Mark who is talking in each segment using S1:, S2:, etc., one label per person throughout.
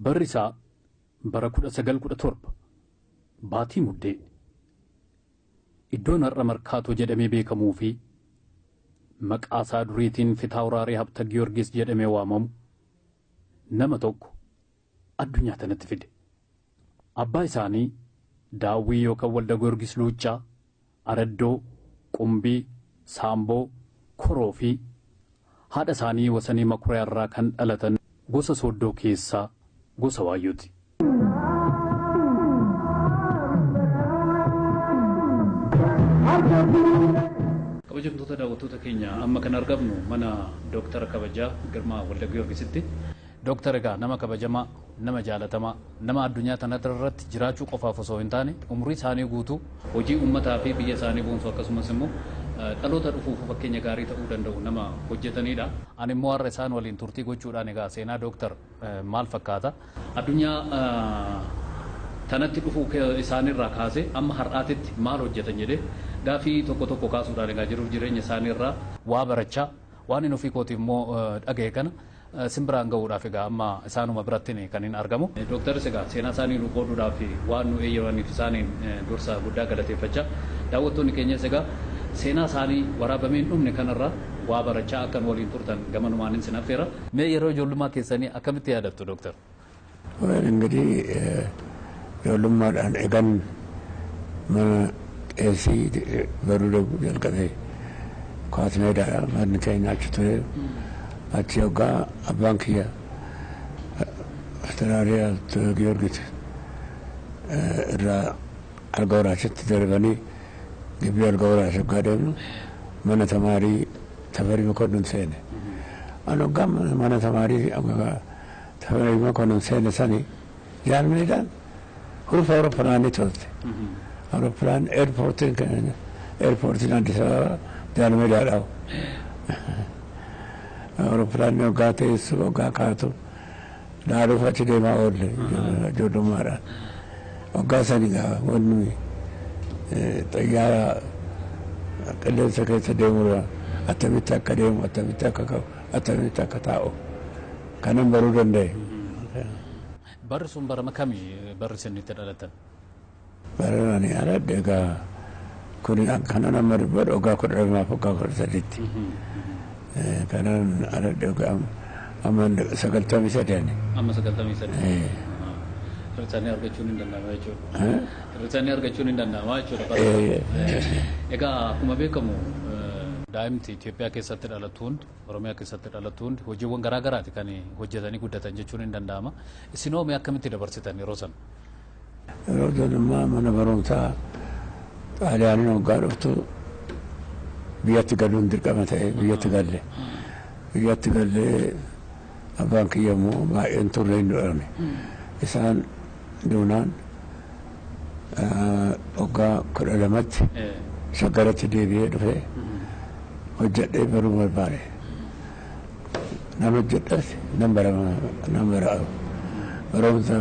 S1: Barri isaa bara 1917 baatii Muddee iddoon har'a Markaatoo jedhamee beekamuu fi maqaa isaa duriitiin Fitaawuraarii Habta Giyoorgis jedhamee waamamu nama tokko addunyaa tanatti fide. Abbaa isaanii Daawwii yookaan Walda Giyoorgis Luuccaa, Araddoo, Qumbii, Saamboo, Koroo fi haadha isaanii Wasanii Makuriyaa irraa kan dhalatan gosa Sooddoo keessaa gosa Waayyooti. Kabajamtoota daawwattoota keenya, amma kan argamnu mana Dooktara Kabajaa Girmaa Walda Giyoorgisitti. Dooktar egaa nama kabajamaa, nama jaalatamaa, nama addunyaa tana irratti jiraachuu qofaaf osoo hin taane umurii isaanii guutuu hojii uummataa fi biyya isaanii boonsuu akkasumas immoo dhaloota dhufuuf fakkeenya gaarii ta'uu danda'u nama hojjetanidha. Ani immoo har'a isaan waliin turtii gochuudhaan egaa seenaa dooktar maal fakkaata? Addunyaa tanatti dhufuu isaanirraa kaasee amma har'aatitti maal hojjetan jedhee gaafii tokko tokko kaasuudhaan egaa jiruuf jireenya isaaniirraa waa barachaa waan inni ofii kootiif immoo dhaga'e kana simbiraan gahuudhaaf egaa amma isaanuma biratti kan hin argamu. Dooktaris egaa seenaa isaanii nu qooduudhaaf waan nu eeyyamaniif isaaniin dursa guddaa galateeffachaa, daawwattoonni keenyas egaa seenaa isaanii waraabamee hin dhumne kanarraa waa barachaa akka nu waliin turtan gamanumaan sin affeera. Mee yeroo ijoollummaa keessanii akkamitti yaadattu, dooktar?
S2: እንግዲህ ijoollummaadhaan egan mana qeesii baruu jalqabe kaas meedaadha manni keenya achi ture. Achi hoggaa abbaan kiyya Fitiraariyaa Giyoorgis irraa Alga Waraashitti darbanii gibbii Alga Waraash hoggaa deemnu mana tamaarii Tafarii Mokonnon seene. An hoggaa mana tamaarii Tafarii Mokonnon seene sani jaalmeedhaan hurufa awurooppilaanii turte. Awurooppilaan eerpoortiin Addis Ababa jaalmeedaadhaa. Awurooppilaanni hoggaa teessu, hoggaa kaatu laaluuf achi deemaa oolle ijoollummaadhaan. Hoggaa sani gaa wanni xayyaara qilleensa keessa deemudha attamitti akka deemu, attamitti akka ka'u, attamitti akka taa'u kanan baruu danda'e.
S1: Barri sun bara kamii barri isin itti dhalatan?
S2: Bara ani dhaladhe egaa kun kanan amma dubbadhu waggaa 12f waggaa 13tti. Kanan dhaladhe waggaa amma 93 ani.
S1: Amma 93. Hir'isanii argachuun hin danda'ama jechuudha. Hir'isanii argachuun hin danda'ama jechuudha. Egaa akkuma beekamu daa'imti Itoophiyaa keessatti dhalatu hundi, Oromiyaa keessatti dhalatu hundi hojiiwwan garaa garaati kan hojjetanii guddatan jechuun hin danda'ama. Isin hoo mee akkamitti dabarsitan yeroo sana?
S2: Yeroo ijoollummaa mana barumsaa Xaaliyaaniin hoggaa dhuftu biyyatti galuun dirqama ta'e, biyyatti galle. Biyyatti gallee abbaan kiyya immoo baay'een turre, hin du'ame. Isaan duunaan waggaa 12tti Shaggaratti deebi'ee dhufee hojjedhee baruu barbaade. Nan hojjedhas, nan bara nan bara barumsa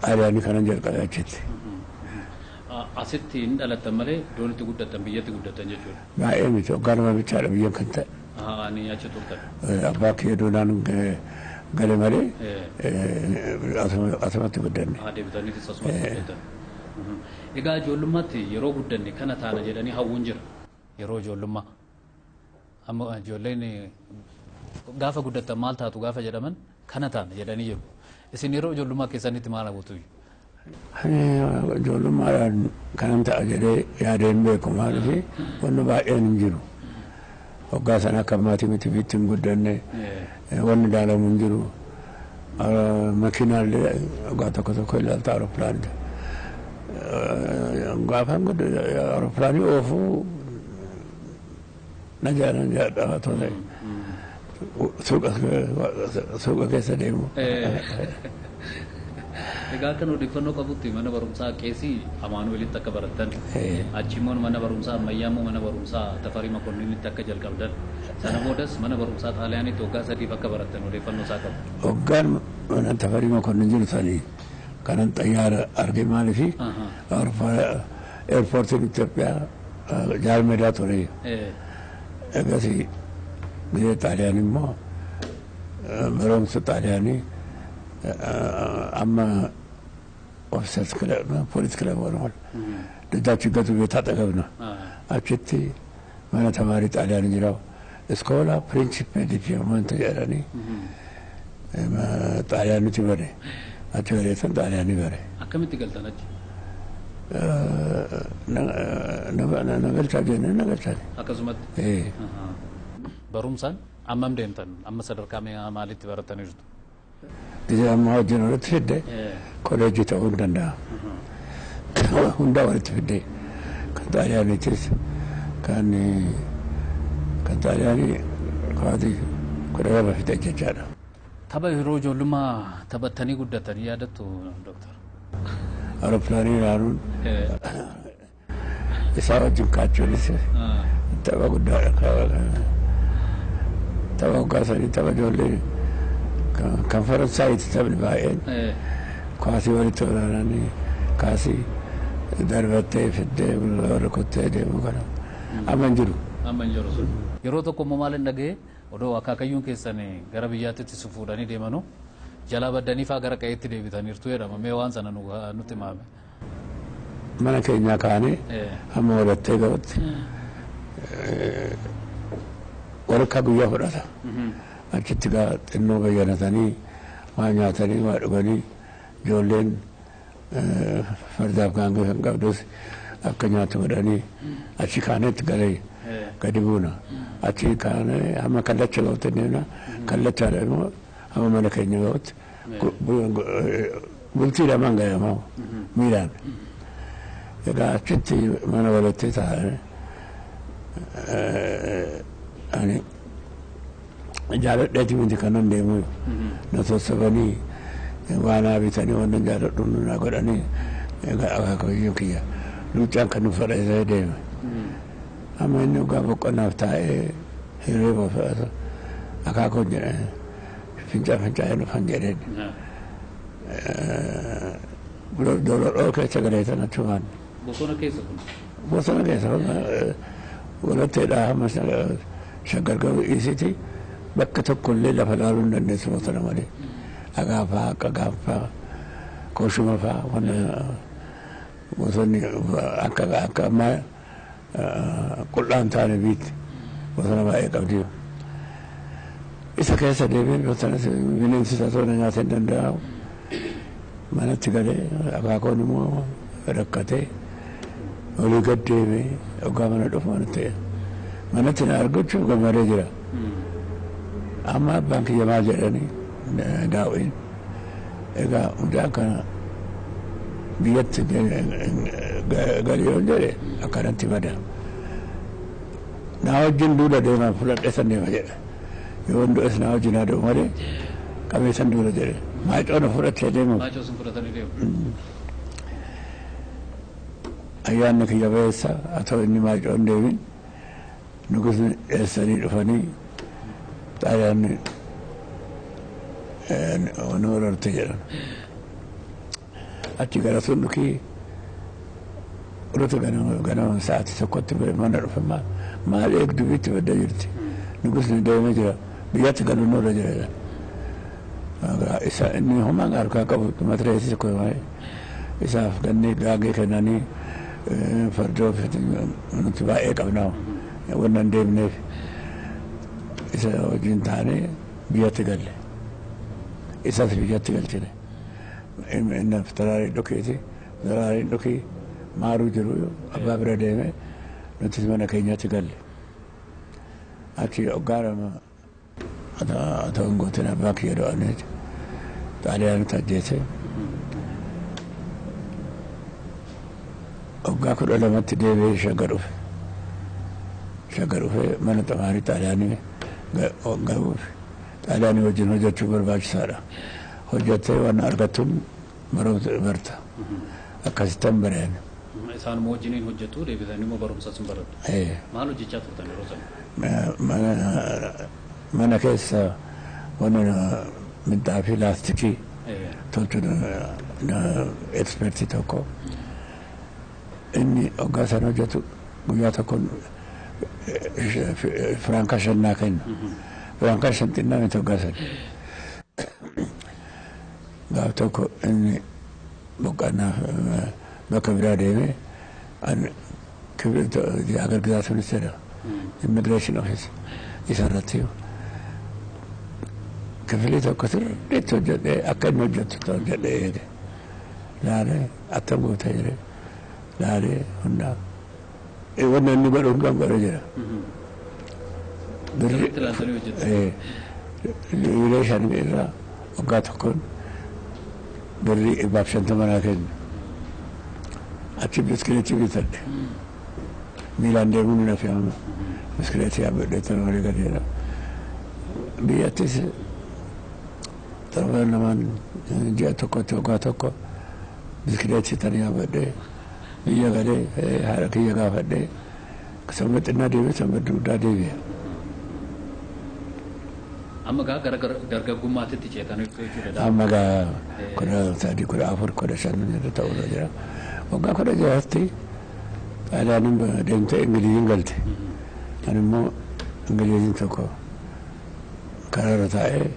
S2: Xaaliyaanii kanan jalqabe achitti.
S1: Asitti hin dhalattan malee iddoon itti guddattan biyyatti guddatan jechuudha.
S2: Baay'ee miti, waggaa 2 bichaadha biyyan kan ta'e.
S1: Ani achi turtan.
S2: Abbaa kiyya duunaan gale malee asumatti guddanne.
S1: Deebitaniitis asumatti guddatan. Egaa ijoollummaatti yeroo guddanne kana taana jedhanii hawwuun jira. Yeroo ijoollummaa. Amma ijoolleen gaafa guddattan maal taatu gaafa jedhaman kana taana jedhanii jiru. Isin yeroo ijoollummaa keessanitti maal hawwatu?
S2: Ijoollummaadhaan kanan ta'a jedhee yaadee hin beeku, maaliif wanni baay'een hin jiru. Waggaa sana akka maatii miti bitti hin guddanne, wanni ilaalamu hin jiru. Makiinaallee waggaa tokko tokko ilaalta, awurooppilaanii. Gaafa awurooppilaanii oofuu na jaalan jaadhaa ture. Suuqa keessa deemu.
S1: Egaa akkan odeeffannoo qabutti mana barumsaa qeesii Amaanu'eelitti akka barattan, achi immoo mana barumsaa ammayyaa immoo mana barumsaa Tafarii Makonninitti akka jalqabdan, sana boodas mana barumsaa Xaaliyaanitti waggaa 3f akka barattan odeeffannoo isaa qabu.
S2: Waggaan mana Tafarii Makonnin jiru sanii kanan xayyaara arge, maaliifi eerpoortiin Itoophiyaa Jaalmeedaa ture. Egasii biyya Xaaliyaan immoo Barumsa Xaaliyaanii amma Officers Club, Police Club ሆነዋል። ደጃች ገቱ ቤት አጠገብ ነው። Achitti mana tamaarii Xaaliyaanii jira. Scuola Principe di Piemonte jedhanii Xaaliyaanitti bare. Achi galeessan Xaaliyaanii bare.
S1: Akkamitti galtan achi?
S2: Na galchaa jennee na galchaa.
S1: Akkasumatti? Barumsaan ammam deemtan? Amma sadarkaa maalitti barattanii jirtu?
S2: Gisee ammaa wajjin walitti fidde koleejii ta'uu hin danda'a. Hundaa walitti fidde kan Xaaliyaaniitis kan kan Xaaliyaanii kawaatii 12 fixe jechaadha.
S1: Tapha yeroo ijoollummaa taphattanii guddatanii yaadattu, Dooktar?
S2: Awurooppilaanii ilaaluun, isaa wajjin kaachuunis tapha guddaadha. Tapha waggaa sanii tapha ijoollee kan Faransaayitti taphni baay'een kaasii walitti olaananii kaasii darbattee fiddee rukuttee deemu kana amma hin jiru.
S1: Amma hin jiru sun. Yeroo tokko immoo maal hin dhaga'e, odoo akaakayyuun keessan gara biyyaatti si fuudhanii deemanu jalaa baddanii faa gara qe'eetti deebitaniirtu jedhama. Mee waan sana nutti himame.
S2: Mana keenyaa kaanee hamma walattee ga'utti walakkaa guyyaa fudhata. Achitti gaa xinnoo bayyanatanii, waa nyaatanii, waa dhuganii, ijoolleen fardaaf gaangee kan qabdus akka nyaatu godhanii achi kaaneetti galee gadi buuna. Achi kaanee hamma kallacha ga'utti deemna. Kallachaadha immoo hamma mana keenya ga'utti bultii lamaan gayamaa miilaan. Egaa achitti mana walattee taa'anii ani jaaladheeti miti kanan deemu, na sossobanii waa naa bitanii, wannan jaaladhu naa godhanii. Egaa akaakayyuu kiyya luuccaan kan nu fadhiisee deeme. Amma inni dhugaa boqonnaaf taa'ee hirriba fudhatu, akaakoon jedhan fincaa fincaa'ee dhufan jedheen. Dololoo keessa galeetan achumaan.
S1: Bosona keessa kun?
S2: Bosona keessa walatteedhaa hamma Shaggar ga'u isiiti bakka tokkollee lafa laaluu hin dandeessu bosona malee. Dhagaa fa'aa, qagaan fa'aa, koshuma fa'aa, wanna bosonni akka ammaa qullaan taane biitti bosona baay'ee qabdi. Isa keessa deemee bosona bineensi isa tola nyaata hin danda'amu. Manatti galee akaakoon immoo rakkatee olii gad deemee hoggaa mana dhufu manatti manatti na argachuuf gammadee jira. Amma abbaan kiyya maal jedhanii daawwiin, egaa mucaan kana biyyatti galii yoon jedhe akkanatti bada. Naa wajjin duula deemaa fudhadhee san deema jedhe. Yoo du'es naa wajjin haa deemu malee qabee san duula jedhe. Maacoo na fudhatee deemu.
S1: Maacoo sun fudhatanii deemu.
S2: Ayyaanni kiyya ba'eessa haa ta'u, inni maacoo hin deemin nugusni dheessanii dhufanii Xaaliyaanni nu wararte jedhan. Achi gara sun dhukii Oloota ganama sa'aatii 1tti mana dhufe, maal eegdu, bitti badda jirti. Nugusni deemee jira, biyyatti galuun irra jira jedhan. Isa inni homaan harkaa qabu matireessi tokko isaaf gannee gaagee kennanii, fardoo nuti baay'ee qabnaa wannan hin deemneef isa wajjin taanee biyyatti galle. Isas biyyatti galchine. Inni taraarii dhukeeti, taraarii dhukii maaruu jiru abbaa bira deeme, nutis mana keenyatti galle. Achi hoggaarama otoo hin gootin abbaa kiyya du'aniiti. Xaaliyaanitti ajjeese. Waggaa 12tti deebi'ee Shaggar dhufe. Shaggar dhufee mana xamaarii Xaaliyaanii gahuuf Xaaliyaanii wajjin hojjechuu barbaachisaadha. Hojjettee waan argattuun barumsa barta. Akkasittan bareen.
S1: Isaanuma wajjiniin hojjetu, deebitanii immoo barumsa sun barattu. Maal hojjechaa turtan yeroo sana?
S2: Mana keessa wanna minxaafii laastikii tolchuun ekspertii tokko. Inni hoggaa sana hojjetu guyyaa tokko firaankaa 5 naa kenna. Firaankaa 5 xinnaa miti hoggaa sana. Gaaf tokko inni boqonnaaf bakka biraa deemee አገር ግዛት ሚኒስቴር immigration office isarratti kifilii tokko sirriitti hojjedhee akka inni hojjettu hojjedhee eege laalee attam goota jedhee laalee hundaa wanna inni godhu hundaan godhe jira. Birrii 5 irraa waggaa tokkoon birrii 150 naa kennu. Achi biskileetii bitadhe. Miilaan deemuun na fe'ama. Biskileetii yaabbadhee tan walii gadeera. Biyyattis torban lamaan ji'a tokkotti waggaa tokko biskileetii tan yaabbadhee biyya galee haadha kiyya gaafadhee sanbata xinnaa deebi'e sanbata guddaa deebi'e.
S1: Amma gaa gara dargaggummaatti ceetanii jechuudha.
S2: Amma gaa 13, 14, 15 ta'uu jira. Waggaa 16tti Xaaliyaaniin deemtee Ingiliziin galte. Ani immoo Ingiliziin tokko karaarra taa'ee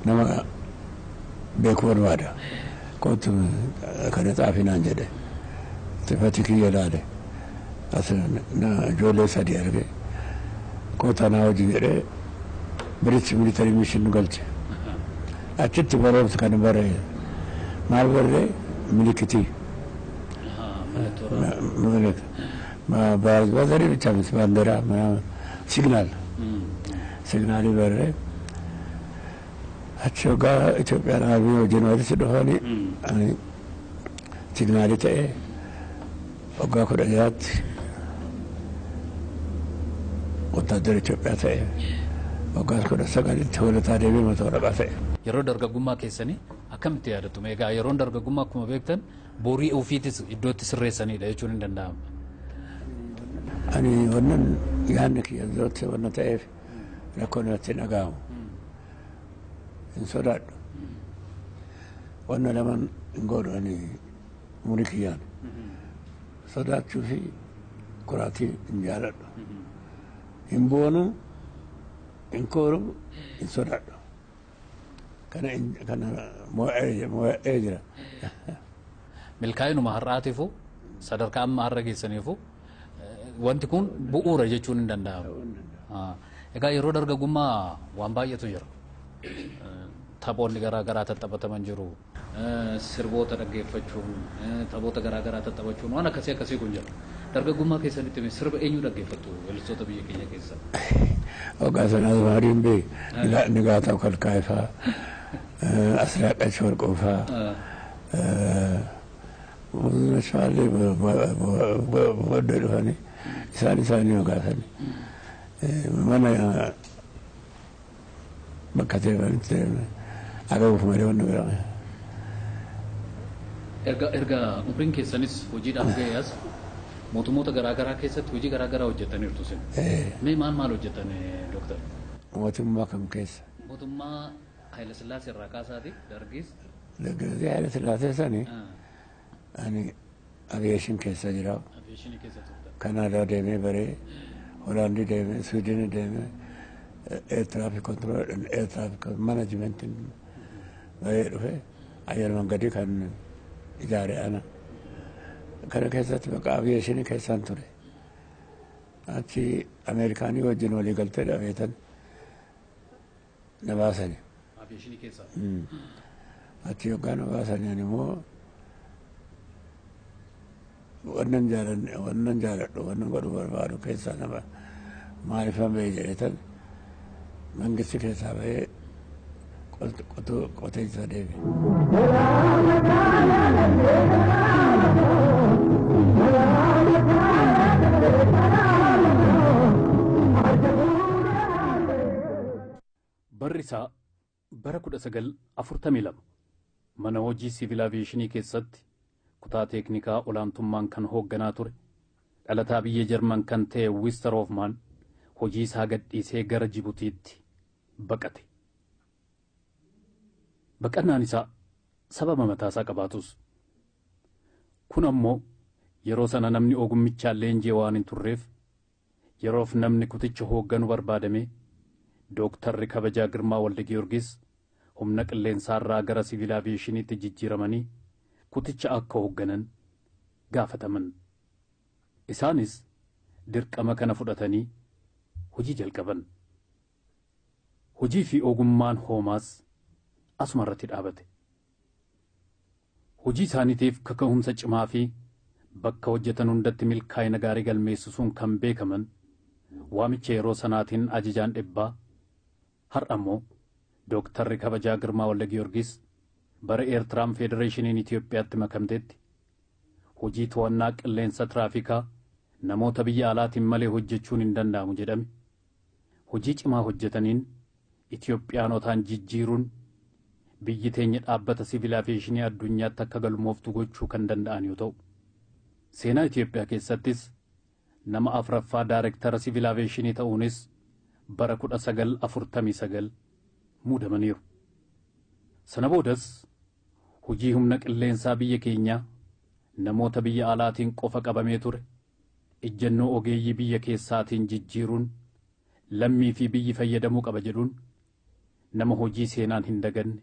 S2: nama beekuu barbaada. Kootu kana xaafii naan jedhe. Sifati kiyya laale. As ijoollee sadii arge. Kootaa naa hojii jedhee British Military Mission nu galche. Achitti barumsa kan baree maal barree milikitii. ባዘሪ ብቻ ምስ ባንዲራ ምናምን signal signaalii barree achi waggaa Itoophiyaan army wajjin walitti dhufanii ani signaalii ta'ee waggaa 16tti wotaadara Itoophiyaa ta'e waggaa 19tti holataa deemee mata waraqaa ta'e.
S1: Yeroo dargaggummaa keessanii akkamitti yaadattu? Egaa yeroon dargaggummaa akkuma beektan borii ofiitis iddootti sirreessanidha jechuun hin danda'amu.
S2: Ani wannan yaadni kiyya duratti wanna ta'eef rakkoon irratti hin dhaga'amu. Hin sodaadhu. Wanna lamaan hin godhu ani umurii kiyyaan. Sodaachuu fi kuraatii hin jaaladhu. Hin boonu, hin kooru, hin sodaadhu. Kana kana moo'ee jira.
S1: Milkaa'inuma har'aatiifu sadarkaa amma har'a geessaniifu wanti kun bu'uura jechuun hin danda'amu. Egaa yeroo dargaggummaa waan baay'eetu jira. Taphoonni garaa garaa tattaphataman jiru. Sirboota dhaggeeffachuun, taphoota garaa garaa tattaphachuun waan akkasii akkasii kun jira. Dargaggummaa keessanitti sirba eenyu dhaggeeffattu weellistoota biyya keenya keessa?
S2: Waggaa sanaas maaliin bee Nigaataa Kalkaayee fa'aa, Asiraaqach Warqoo fa'aa, Muzunas fa'aallee booddee dhufanii isaan isaanii waggaasanii mana bakka deemanitti deemne agabuuf malee wanni biraa.
S1: Erga umriin keessanis hojiidhaaf ga'e as mootummoota garaa garaa keessatti hojii garaa garaa hojjetaniirtu isin. Mee maal maal hojjetan dooktar?
S2: Mootummaa kam keessa?
S1: Mootummaa Haayila Sillaasee irraa kaasaati Dargis.
S2: Dargis Haayila Sillaasee sani ani aviyeeshin keessa jira.
S1: Aviyeeshinii keessa turtan.
S2: Kanaadaa deemee baree, Hoolaandii deemee, Suwiidinii deemee, air traffic control, air traffic management baree dhufe ayyar mangadii kan ijaare ana. Kana keessatti bakka aviyeeshinii keessaan ture. Achi Ameerikaanii wajjin walii galtee dhabeetan na baasani.
S1: Aviyeeshinii keessaa?
S2: Achi yoggaa na baasanii ani immoo wannan jaalanne wannan jaaladhu wannan godhu barbaadu keessaa nama maaliifan ba'e jedhetan mangisti keessaa ba'ee qoteessa deeme.
S1: Barri isaa bara 1942 mana hojii siviil aviyeeshinii keessatti kutaa teeknikaa olaantummaan kan hoogganaa ture dhalataa biyya Jarman kan ta'e Wister Hoofmaan hojii isaa gadhiisee gara Jibutiitti baqate. Baqannaan isaa sababa mataasaa qabaatus kun ammoo yeroo sana namni ogummichaan leenjii waan hin turreef yeroof namni kuticha hoogganu barbaadame Dooktarri kabajaa Girmaa Walde Giyoorgis humna qilleensaarraa gara siviil aviyeeshiniitti jijjiiramanii kuticha akka hoogganan gaafataman. Isaanis dirqama kana fudhatanii hojii jalqaban. Hojii fi ogummaan hoomaas asuma irratti dhaabate. Hojii isaaniitiif kaka'umsa cimaa fi bakka hojjetan hundatti milkaa'ina gaarii galmeessisuun kan beekaman waamicha yeroo sanaatiin ajajaan dhibbaa har'a immoo Dooktarri kabajaa Girmaa Walda Giyoorgis bara Eertiraan Federeeshiniin Itiyoophiyaatti makamtetti hojii to'annaa qilleensa tiraafikaa namoota biyya alaatiin malee hojjechuun hin danda'amu jedhame hojii cimaa hojjetaniin Itiyoophiyaanotaan jijjiiruun biyyi teenya dhaabbata siviil aviyeeshinii addunyaatti akka galmooftu gochuu kan danda'an yoo ta'u, seenaa Itiyoophiyaa keessattis nama afraffaa daayirektara siviil aviyeeshinii ta'uunis bara 1949 muudamaniiru. Sana boodas hojii humna qilleensaa biyya keenyaa namoota biyya alaatiin qofa qabamee ture ejjennoo ogeeyyii biyya keessaatiin jijjiiruun lammii fi biyyi fayyadamuu qaba jedhuun nama hojii seenaan hin daganne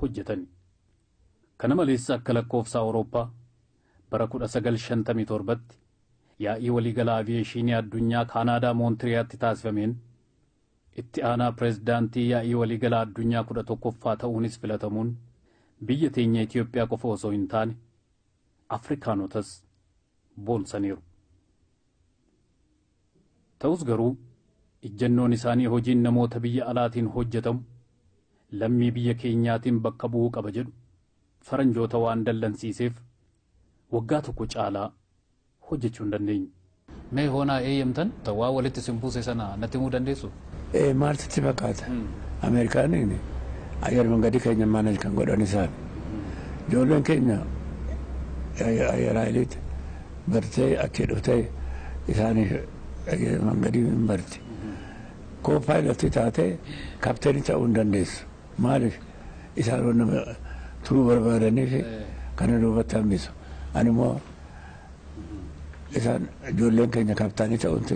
S1: hojjetan. Kana malees akka lakkoofsa Awurooppaa bara 1957tti yaa'ii waliigalaa aviyeeshinii addunyaa Kaanaadaa Moontiriyaatti taasifameen itti aanaa pireezidaantii yaa'ii waliigalaa addunyaa 11ffaa ta'uunis filatamuun biyya teenya Itiyoophiyaa qofa osoo hin taane Afrikaanotas boonsaniiru. Ta'us garuu ejjennoon isaanii hojiin namoota biyya alaatiin hojjetamu lammii biyya keenyaatiin bakka bu'uu qaba jedhu faranjoota waan dallansiiseef waggaa tokko caalaa hojjechuu hin dandeenye. Mee hoonaa eeyyamtan waa walitti isin buuse sana natti himuu dandeessu?
S2: Maaltu sitti fakkaata? Ameerikaaniin ayyar mangadii keenya maanaj kan godhan isaan. Ijoolleen keenya ayyar haayiliitti bartee achii dhuftee isaaniif ayyar mangadii hin barti. Koo paayilotii taatee kapteenii ta'uu hin dandeessu. Maaliif isaan nama turuu barbaadaniif kana duubatti hambisu. Ani immoo isaan ijoolleen keenya kaptaanii ta'uutu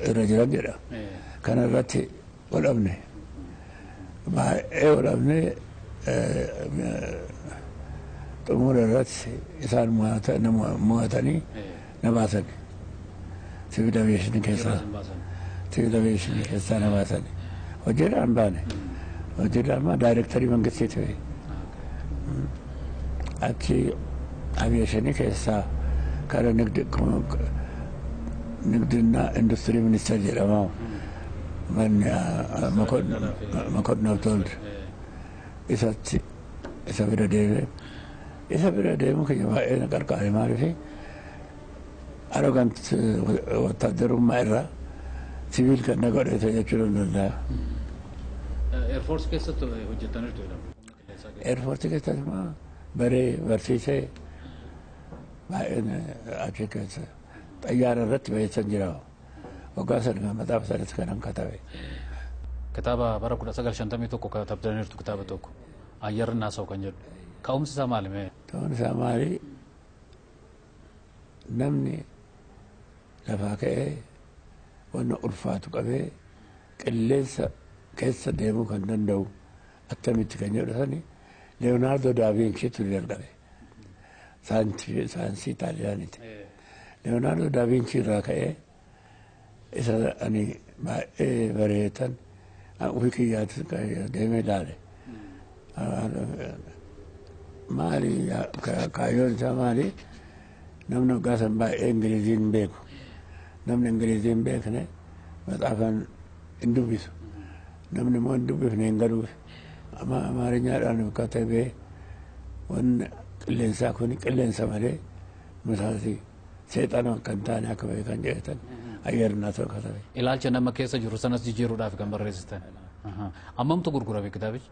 S2: irra jiran jedha. Kana irratti godhamne baay'ee godhamne xumura irratti isaan mo'atanii na baasan. Siviil aviyeeshinii keessaa siviil aviyeeshinii keessaa na baasan. Hojiidhaan baane. Hojiidhaan maa daayirektarii mangistii ture. Achi aviyeeshinii keessaa kara ንግድና ኢንዱስትሪ ሚኒስቴር jedhama. Manni Makonnin Habtewald isatti isa bira deeme isa bira deemu kiyya baay'ee na qarqaare maaliif arrogant wattaaddarummaa irraa siviil kan na godhate jechuu nan danda'a.
S1: Eerfoorsi keessatti hojjetaniirtu jedhama.
S2: Eerfoorsi keessatti immoo baree barsiisee baay'een achi keessa xayyaara irratti bayeessan jira. Waggaa sana maxaafa sanas kanan katabe.
S1: Kitaaba bara 1951 katabdaniirtu kitaaba tokko Ayyarri Naasaw kan jedhu. Ka'umsi isaa maali mee?
S2: Ka'umsi isaa maali? Namni lafaa ka'ee wanna ulfaatu qabee qilleensa keessa deemuu kan danda'u attamitti kan jedhu sani Leeyonaardo da Vinciitu jalqabe. Saayinsii Xaaliyaaniiti. Leeyonaardo da Vinci irraa ka'ee isa ani baay'ee bareetan ofii kiyyaatti deemee ilaale. Maali kaayyoon isaa maali? Namni waggaa san baay'ee Ingilizii hin beeku. Namni Ingilizii hin beekne maxaafaan hin dubbisu. Namni immoo hin dubbifne hin galuuf. Amaarinyaadhaan katabee wanni qilleensaa kun qilleensa malee misaasi seexana akka hin taane akka beekan jedhetan ayyarnaa ta'u katabe.
S1: Ilaalcha nama keessa jiru sanas jijjiiruudhaaf kan barreessitan. Ammamtu gurgurame kitaabichi?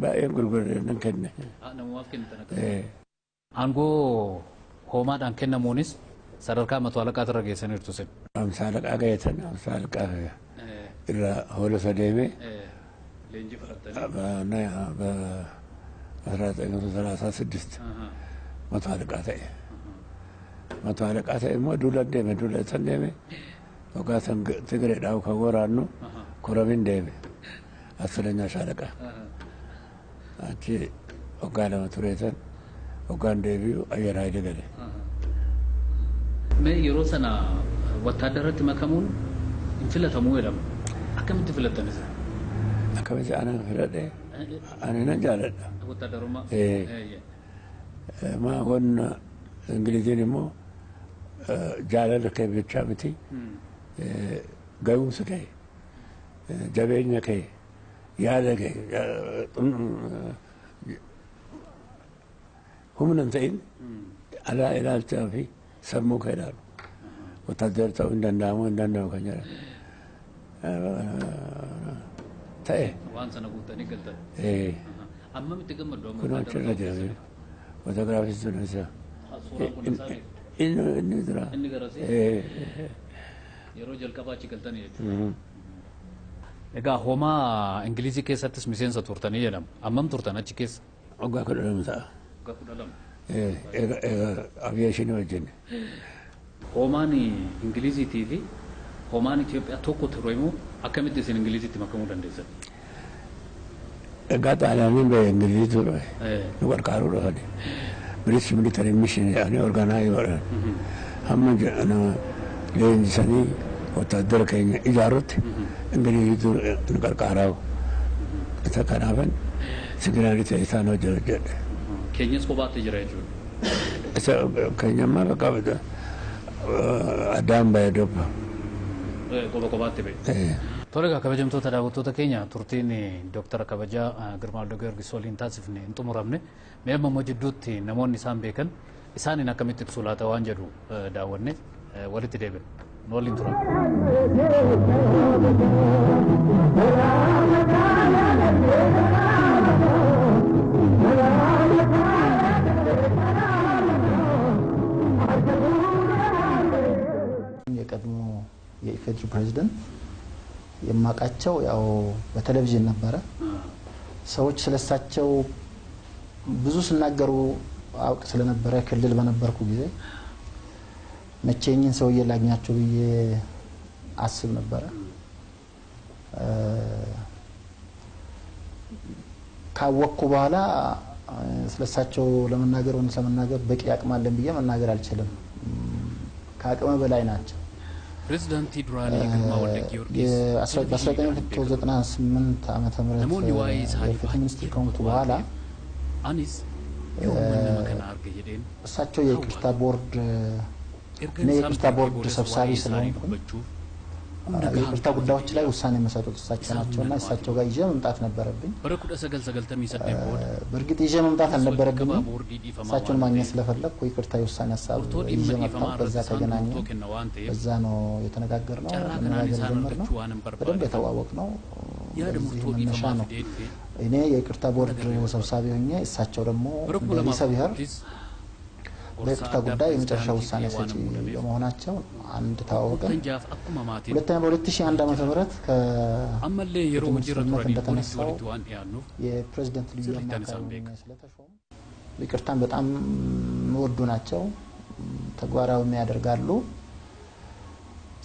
S2: Baay'een gurgurame nan kenne.
S1: Namumaaf kennitan akka. Aangoo hoomaadhaan kennamuunis sadarkaa mato alaqaatu irra geessaniirtu sin.
S2: Hamsa alaqaa geessan hamsa alaqaa irra hoolosa deeme.
S1: Leenjii fudhattanii.
S2: በ1936 መቶ አለቃ ta'e. መቶ አለቃ ta'e immoo duula deeme duula san deeme waggaa san Tigireedhaaf kan waraannu Koromin deeme አስረኛ ሻለቃ Achi waggaa 2 tureetan waggaan deebi'u ayyar hayila gale.
S1: Mee yeroo sana wattaaddaratti makamuun hin filatamuu jedhama. Akkamitti filattan isin?
S2: Akkamitti ana filadhe ani nan jaaladha.
S1: Wattaadarummaa?
S2: Maa wanna Ingiliziin immoo jaalala kee bichaa miti ga'umsa kee jabeenya kee yaada kee humna hin ta'in alaa ilaalchaa fi sammuu kee ilaalu. Wattaadara ta'uu hin danda'amu hin danda'amu kan jedhan. Ta'e.
S1: Waan sana guuttanii galtan. Ammamitti gammaddu amma
S2: Kun achirra jira. Fotoogiraafii sun isa.
S1: Suuraan kun isaanii?
S2: Inni jira.
S1: Inni garasii? Yeroo jalqabaa achi galtanii jechuudha. Egaa homaa Ingilizii keessattis miseensa turtanii jedhama. Ammam turtan achi keessa?
S2: Waggaa 12 ta'a.
S1: Waggaa 12.
S2: Egaa aviyeeshinii wajjin.
S1: Homaan Ingiliziitii fi homaan Itoophiyaa tokko ture immoo akkamitti isin Ingiliziitti makamuu dandeessan?
S2: Egaa Xaaliyaaniin ba'e Ingilizii ture. Nu gargaaruu dhufani. British Military Mission jedhanii orgaanaayii godhan. Hamma nama leenjisanii wattaadara keenya ijaarutti Ingiliziitu nu gargaaraa. Isa kanaafan siginaali ta'e isaan hojii hojjedhe.
S1: Keenyas kophaatti jira jechuudha.
S2: Isa keenyammaa bakka addaan ba'e dubba.
S1: Qoba kophaatti ba'e. Tole egaa kabajamtoota daawwattoota keenya turtiin Dooktara Kabajaa Girmaa Waldagiyoorgis waliin taasifne hin xumuramne. Mee amma immoo jidduutti namoonni isaan beekan isaaniin akkamitti ibsu laata waan jedhu daawwanne walitti deebine. Nu waliin turan.
S3: የቀድሞ የኢፌድሪ ፕሬዝደንት የማውቃቸው ያው በቴሌቪዥን ነበረ። ሰዎች ስለሳቸው ብዙ ሲናገሩ አውቅ ስለነበረ ክልል በነበርኩ ጊዜ መቼ እኚህን ሰውዬ ላግኛቸው ብዬ አስብ ነበረ። ካወቅኩ በኋላ ስለሳቸው ለመናገር እውነት ለመናገር በቂ አቅም አለን ብዬ መናገር አልችልም። ከአቅመ በላይ ናቸው።
S1: Pireezidaantii duraanii Girmaa Waldagiyoorgis
S3: በ1998 ዓመተ ምህረት
S1: namoonni waa'ee isaanii
S3: የፍትህ ሚኒስትር
S1: baay'ee
S3: ከሆንኩ በኋላ
S1: anis yoomman nama kana arga jedheen
S3: እሳቸው የይቅርታ ቦርድ
S1: erga
S3: እኔ
S1: isaan
S3: የይቅርታ
S1: beekee
S3: ቦርድ
S1: boodas
S3: ሰብሳቢ
S1: waa'ee isaanii
S3: ስለሆንኩኝ
S1: dubbachuuf humna gahaan
S3: የይቅርታ
S1: qaba
S3: ጉዳዮች ላይ
S1: jedhee
S3: ውሳኔ የሚሰጡት እሳቸው ናቸው እና እሳቸው ጋር ይዤ መምጣት ነበረብኝ።
S1: bara 1998 booda
S3: በእርግጥ ይዤ መምጣት
S1: walitti
S3: አልነበረብኝም።
S1: qabaa boordii dhiifamaa
S3: እሳቸውን
S1: waan
S3: ማግኘት
S1: ta'eef
S3: ስለፈለግኩ ይቅርታ የውሳኔ ሀሳብ
S1: murtoo
S3: ይዤ
S1: dhimma
S3: መጣሁ።
S1: dhiifamaa
S3: በዛ
S1: irratti isaan
S3: ተገናኘን።
S1: murtoo kenna waan ta'eef
S3: በዛ ነው የተነጋገርነው፣
S1: carraa kanaan
S3: መነጋገር
S1: isaan
S3: የጀመርነው።
S1: argachuu waan hin
S3: በደንብ
S1: barbaade
S3: የተዋወቅነው
S1: yaada
S3: በዚህ
S1: murtoo
S3: መነሻ
S1: dhiifamaa
S3: ነው።
S1: fidee dhufee
S3: እኔ የይቅርታ ቦርድ ሰብሳቢ ሆኜ እሳቸው ደግሞ
S1: bara
S3: እንደ ርዕሰ ብሔር
S1: 2004tti gorsaa
S3: በይቅርታ
S1: addaa
S3: ጉዳይ የመጨረሻ
S1: pireezidaantii
S3: ውሳኔ
S1: ta'ee waan
S3: ሰጪ
S1: muudameef
S3: በመሆናቸው አንድ ተዋወቅን።
S1: kudhan jaaf akkuma maatiin
S3: ሁለተኛ በ2001 ዓመተ ምህረት
S1: ammallee yeroo
S3: ከፍትህ
S1: hojiirra
S3: ሚኒስትርነት
S1: turanii walitti
S3: እንደተነሳው
S1: walitti waan dhiyaannuuf
S3: የፕሬዝደንት ልዩ
S1: sirriitti
S3: አማካሪ
S1: isaan
S3: ሆኜ
S1: beeka.
S3: ስለተሾሙ ይቅርታን በጣም የሚወዱ ናቸው፣ ተግባራዊም ያደርጋሉ።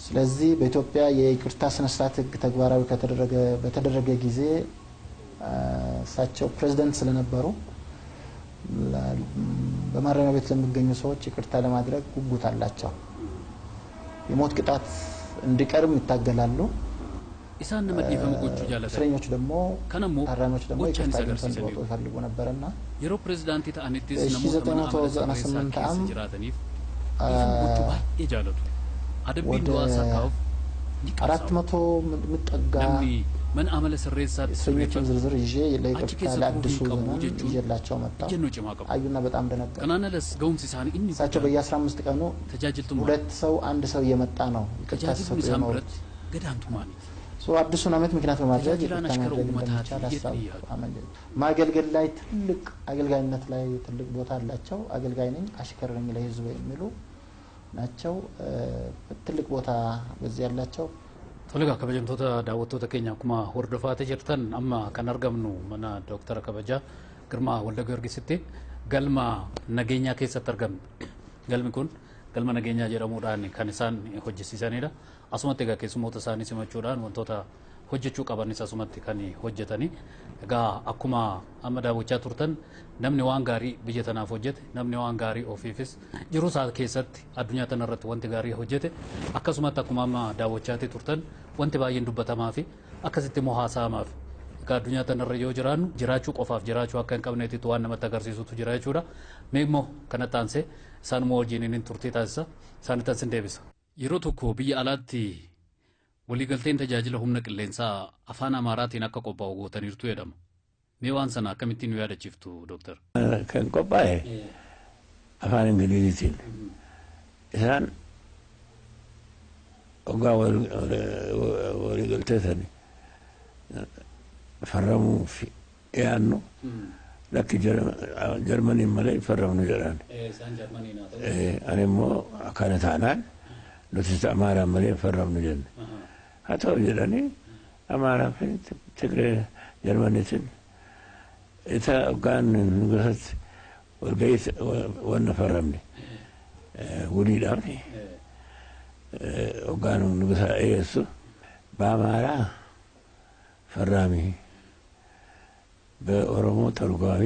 S3: ስለዚህ በኢትዮጵያ የይቅርታ ስነስርዓት ሕግ ተግባራዊ ከተደረገ በተደረገ ጊዜ እሳቸው ፕሬዝደንት ስለነበሩ በማረሚያ ቤት ለሚገኙ ሰዎች ይቅርታ ለማድረግ ጉጉት አላቸው። የሞት ቅጣት እንዲቀርም ይታገላሉ።
S1: Isaan nama dhiifama gochuu jaalatan.
S3: እስረኞች ደግሞ
S1: Kanammoo
S3: ታራሚዎች ደግሞ
S1: gochaan
S3: ይቅርታ
S1: isa
S3: አግኝተው እንዲወጡ
S1: agarsiisaniiru.
S3: ይፈልጉ ነበርና
S1: Yeroo pireezidaantii ta'anittis namoota mana amala sirreessaa
S3: 1998
S1: keessa
S3: ዓ.ም
S1: jiraataniif dhiifama gochuu baay'ee jaalatu. Adabbiin
S3: ወደ
S1: du'aa isaa kaa'uuf ni
S3: አራት
S1: qabsaa'u.
S3: መቶ የሚጠጋ
S1: Namni mana amala sirreessaatti
S3: እስረኞችን
S1: sirreeffame
S3: ዝርዝር ይዤ
S1: achi
S3: ለይቅርታ
S1: keessa turuu
S3: ለአዲሱ
S1: hin qabu
S3: ዘመን
S1: jechuun
S3: ይዤላቸው መጣሁ።
S1: ejjennoo cimaa qabu.
S3: አዩና በጣም ደነገጡ።
S1: Kanaan alas ga'umsi isaanii inni
S3: እሳቸው
S1: guddaan
S3: በየ15 ቀኑ
S1: tajaajiltummaa
S3: ሁለት ሰው አንድ ሰው እየመጣ ነው ይቅርታ
S1: tajaajiluun
S3: ሲሰጡ
S1: isaan
S3: የኖሩት።
S1: biratti gadaantummaaniti.
S3: አዲሱን ዓመት ምክንያት በማድረግ
S1: Tajaajilaan
S3: ይቅርታ
S1: ashkara
S3: ማድረግ
S1: uummataati
S3: እንደሚቻል ሀሳብ
S1: jedhanii yaadu.
S3: ማገልገል ላይ ትልቅ አገልጋይነት ላይ ትልቅ ቦታ አላቸው። አገልጋይ ነኝ፣ አሽከር ነኝ ለህዝቡ የሚሉ ናቸው። ትልቅ ቦታ በዚህ ያላቸው።
S1: Tole egaa kabajamtoota daawwattoota keenya akkuma hordofaatee jirtan amma kan argamnu mana Dooktara Kabajaa Girmaa Walda Giyoorgisitti galma nageenyaa keessatti argamna. Galmi kun galma nageenyaa jedhamuudhaan kan isaan hojjisiisanidha. Asumatti egaa keessummoota isaanii simachuudhaan wantoota Hojjechuu qabanis asumatti kan hojjetanii. Egaa akkuma amma daawwachaa turtan namni waan gaarii biyya tanaaf hojjete, namni waan gaarii ofiifis jiruu isaa keessatti addunyaa tanarratti wanti gaarii hojjete akkasumatti akkuma amma daawwachaa turtan wanti baay'een dubbatamaa fi akkasitti immoo haasa'amaaf. Egaa addunyaa tanarra yoo jiraannu jiraachuu qofaaf jiraachuu akka hin qabneetitu waan namatti agarsiisutu jira jechuudha. Mee immoo kanatti aansee isaanuma wajjin inni turtii taasisa. Isaanitti ansin deebisa. Yeroo tokko biyya alaatti waliigalteen tajaajila humna qilleensaa afaan Amaaraatiin akka qophaa'u gootaniirtu jedhama. Mee waan sana akkamittiin nu yaadachiiftu, Dooktar?
S2: Kan qophaa'e afaan Ingiliziitiin. Isaan hoggaa waliigaltee sani farramuuf dhiyaannu, lakki, Jarmaniin malee farramnu jedhan.
S1: Isaan Jarmaniin haa ta'u.
S2: Ani immoo akkana taanaan nuti Amaaraan malee farramnu jenne. Haa ta'u jedhanii Amaaraa fi Tigree Jarmaniitiin isa hoggaan nugusatti walgahii wanna farramne wuliidhaan hoggaan nugusa dhiyeessu በአማራ ፈራሚ፣ በኦሮሞ ተርጓሚ፣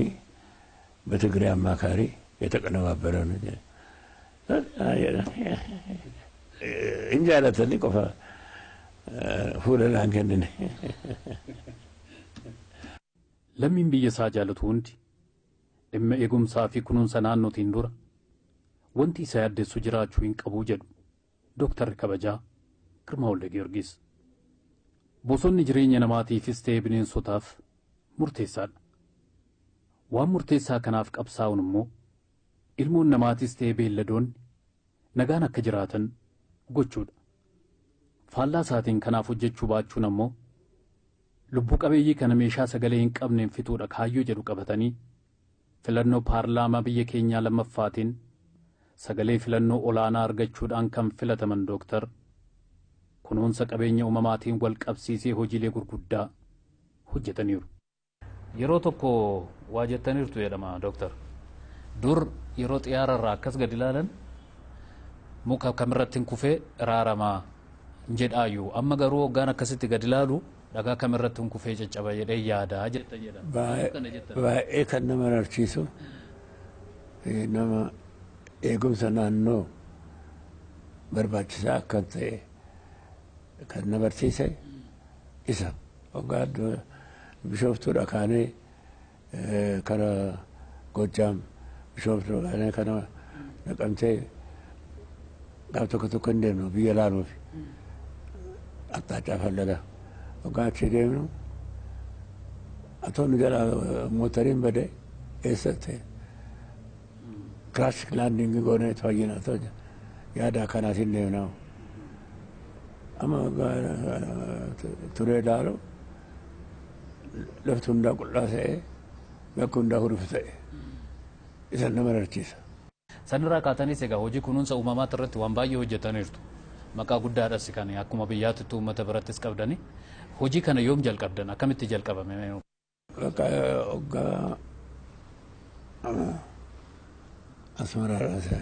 S2: በትግሬ አማካሪ የተቀነባበረ ነው። Hin jaalatanii qofa fuula naan kennine.
S1: Lammiin biyya isaa jaalatu hundi dhimma eegumsaa fi kunuunsa naannootiin dura wanti isa yaaddessu jiraachuu hin qabu jedhu Dooktarri kabajaa Girmaa Walde Giyoorgis. Bosonni jireenya namaatiifis ta'ee bineensotaaf murteessaadha. Waan murteessaa kanaaf qabsaa'uun immoo ilmoon namaatis ta'ee beelladoonni nagaan akka jiraatan gochuudha. Faallaa isaatiin kanaaf hojjechuu baachuun ammoo lubbuu qabeeyyii kana meeshaa sagalee hin qabneen fixuudha kaayyoo jedhu qabatanii filannoo paarlaamaa biyya keenyaa lammaffaatiin sagalee filannoo olaanaa argachuudhaan kan filataman Dooktar kunuunsa qabeenya uumamaatiin wal qabsiisee hojiilee gurguddaa hojjetaniiru. Yeroo tokko waa jettaniirtu jedhama, Dooktar. Dur yeroo xiyyaararraa akkas gad ilaalan muka kamirratti hin kufee raaramaa jedhaayyuu, amma garuu hoggaan akkasitti gad ilaalu dhagaa kamirratti hin kufee caccaba jedhee yaadaa jettan jedhama.
S2: Baay'ee kan nama rarchiisu, nama eegumsa naannoo barbaachisaa akka ta'e kan na barsiise isa. Hoggaa Bishooftuudha kaanee kara Gojaam, Bishooftuudha kaanee kana Naqamtee gaaf tokko tokko hin deemnu biyya laaluuf aqxaacaa fallaga. Hoggaa achi deemnu atoo nu jala mootariin bade eessatti crash landing goonee fayyina atoo yaada akkanaatiin deemnaa. Amma turee ilaalu lafti hundaa qullaa ta'e, bakki hundaa hurufu ta'e, isa nama rarchiisa.
S1: Sanirraa kaatanis egaa hojii kunuunsa uumamaati irratti waan baay'ee hojjetaniirtu. Maqaa guddaadhas kan akkuma biyyaatti uummata birattis qabdani. Hojii kana yoom jalqabdan? Akkamitti jalqabame?
S2: Bakka hoggaa Asmaraadha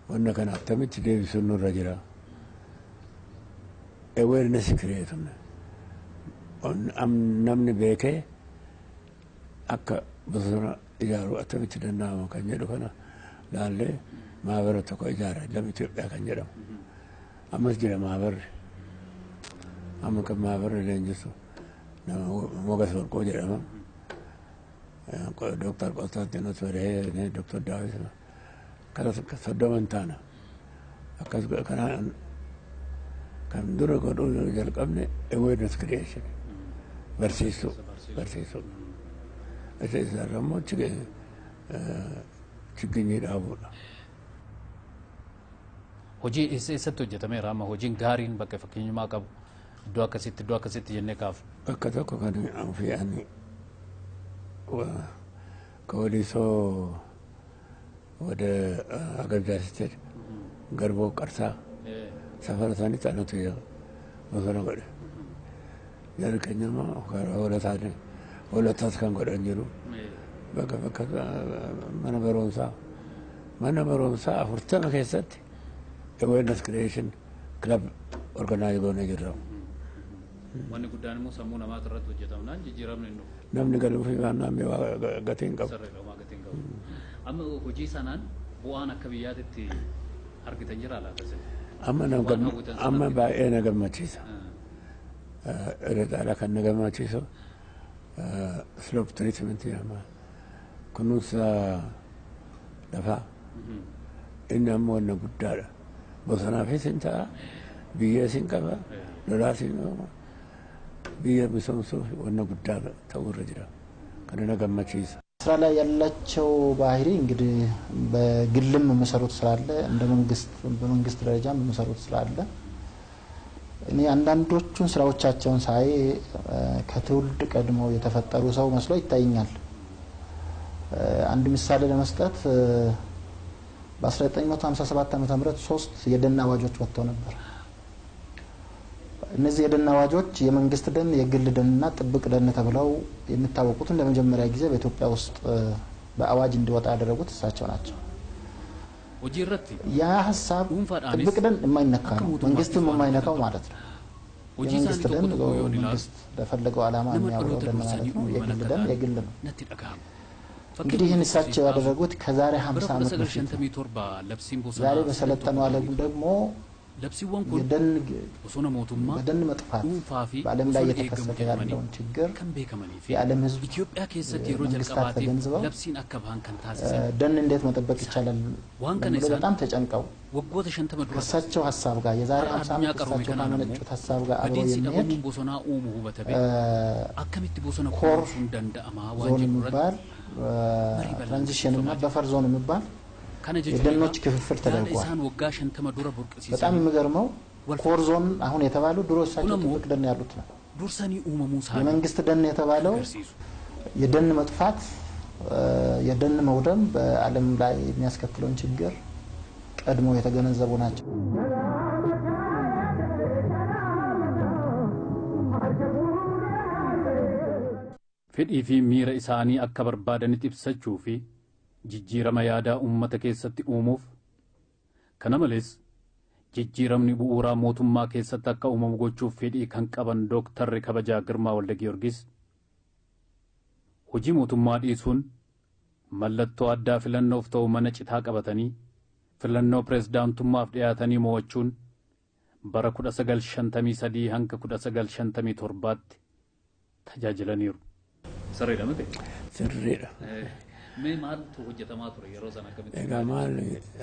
S2: wanna kana akkamitti deebisuun nurra jira. Awareness create namni beekee akka bosona ijaaru akkamitti danda'ama kan jedhu kana laallee maabara tokko ijaarre, Lama Itoophiyaa kan jedhamu. Ammas jira maabarri. Amma kan maabarri leenjisu nama Mogas Warqoo jedhama. Dooktar Qostaantinos Barhee, Dooktar Daawit kara 30 taana. Akkas kanaan kan dura godhuu jalqabne awareness creation, barsiisuu. Isa isaarra immoo chigginyii dhaabuudha.
S1: Hojii eessatti hojjetameera amma hojiin gaariin bakka fakkeenyummaa qabu iddoo akkasitti jennee kaafu?
S2: Bakka tokko kan ofii ani ከወሊሶ ወደ አገልጃ ስትሄድ ገርቦ ቀርሳ ሰፈረ ሳኒtti anatu bosona godhe. Jarri keenya immoo hoolataas kan godhan jiru. Bakka mana barumsaa 40 keessatti awareness creation club organize goonee jirra.
S1: Wanni guddaan immoo sammuu namaati irratti hojjetamnaan jijjiiramni hin dhufu.
S2: Namni galuufi baannaan gatii hin qabu.
S1: Sirriidha, homaa gatii hin qabu. Amma hojii sanaan bu'aan akka biyyaatitti argitan jira laata isin?
S2: Amma na amma baay'ee na gammachiisa. Irra caalaa kan na gammachiisu slope treatment jedhama. Kunuunsa lafaa. Inni ammoo wanna guddaadha. Bosonaafis hin ta'a, biyyees hin qaba, lolaas hin qaba. Biyya misoomsuuf wanna guddaa ta'uu irra jira. Kana na gammachiisa.
S3: ስራ ላይ ያላቸው ባህሪ እንግዲህ በግልም የሚሰሩት ስራ አለ፣ እንደ መንግስት በመንግስት ደረጃም የሚሰሩት ስራ አለ። እኔ አንዳንዶቹን ስራዎቻቸውን ሳይ ከትውልድ ቀድመው የተፈጠሩ ሰው መስሎ ይታየኛል። አንድ ምሳሌ ለመስጠት በ1957 ዓ.ም ሶስት የደን አዋጆች ወጥተው ነበር። እነዚህ የደን አዋጆች የመንግስት ደን፣ የግል ደንና ጥብቅ ደን ተብለው የሚታወቁትን ለመጀመሪያ ጊዜ በኢትዮጵያ ውስጥ በአዋጅ እንዲወጣ ያደረጉት እሳቸው ናቸው።
S1: Hojii irratti
S3: ያ ሀሳብ
S1: dhuunfaadhaanis
S3: ጥብቅ ደን የማይነካ
S1: akka
S3: ነው፣
S1: mootummaatti
S3: መንግስትም
S1: waan
S3: የማይነካው
S1: qabu.
S3: ማለት ነው።
S1: Hojii
S3: የመንግስት
S1: isaanii
S3: ደን
S1: tokko tokko yoo ilaalu
S3: መንግስት ለፈለገው ዓላማ
S1: nama
S3: የሚያውለው
S1: dhaloota
S3: ደን ማለት
S1: dursanii
S3: ነው።
S1: uumaman
S3: የግል
S1: akka
S3: ደን
S1: ta'an
S3: የግል ነው።
S1: natti dhagahama.
S3: እንግዲህ ይህን እሳቸው ያደረጉት ከዛሬ
S1: Bara
S3: 50 ዓመት በፊት ነው።
S1: 1957 labsiin
S3: ዛሬ
S1: bosonaa
S3: በሰለጠነው ዓለም ደግሞ
S1: labsiiwwan kun
S3: የደን
S1: bosona mootummaa
S3: በደን መጥፋት
S1: dhuunfaa fi
S3: በዓለም ላይ
S1: bosona eegamu
S3: እየተከሰተ
S1: jedhamanii
S3: ያለውን ችግር
S1: kan beekamanii fi
S3: የዓለም ሕዝብ
S1: Itoophiyaa keessatti yeroo
S3: መንግስታት
S1: jalqabaatiif
S3: ተገንዝበው
S1: labsiin akka bahan kan taasisan
S3: ደን እንዴት መጠበቅ ይቻላል
S1: waan kana
S3: ለሚለው
S1: isaan
S3: በጣም ተጨንቀው
S1: waggoota 50 dura
S3: ከእሳቸው ሀሳብ ጋር የዛሬ
S1: har'a
S3: 50
S1: addunyaa
S3: ዓመት
S1: qaroome
S3: እሳቸው
S1: kanaan immoo
S3: ካመነጩት ሀሳብ ጋር አብሮ
S1: badiinsi
S3: የሚሄድ
S1: dhabamuun bosonaa uumu hubatamee akkamitti bosona
S3: ኮር
S1: kunuunsuun danda'amaa waan
S3: ዞን
S1: jedhu irratti
S3: የሚባል
S1: marii bal'aan
S3: ትራንዚሽን እና
S1: gaggeeffamaa jira.
S3: በፈር ዞን የሚባል
S1: Kana jechuun
S3: የደኖች
S1: egaa
S3: ክፍፍል
S1: yaada
S3: ተደርጓል።
S1: isaan waggaa 50 dura
S3: በጣም
S1: burqisiisan
S3: የሚገርመው
S1: wal
S3: ኮር ዞን አሁን የተባለው ድሮ
S1: kun
S3: እሳቸው
S1: ammoo
S3: ጥብቅ ደን ያሉት ነው።
S1: dursanii uumamuu isaanii
S3: የመንግስት ደን የተባለው
S1: agarsiisu.
S3: የደን መጥፋት የደን መውደም በዓለም ላይ የሚያስከትለውን ችግር ቀድሞ የተገነዘቡ ናቸው።
S1: Fedhii fi miira isaanii akka barbaadanitti ibsachuu fi jijjiirama yaadaa uummata keessatti uumuuf kana malees jijjiiramni bu'uuraa mootummaa keessatti akka uumamu gochuuf fedhii kan qaban Dooktarri Kabajaa Girmaa Walda Giyoorgis hojii mootummaa dhiisuun mallattoo addaa filannoof ta'u mana citaa qabatanii filannoo pireezidaantummaaf dhiyaatanii mo'achuun bara 1953 hanga 1957tti tajaajilaniiru. Sirriidha miti?
S2: Sirriidha.
S1: Mee maaltu hojjetamaa ture yeroo sana akkamitti?
S2: Egaa maal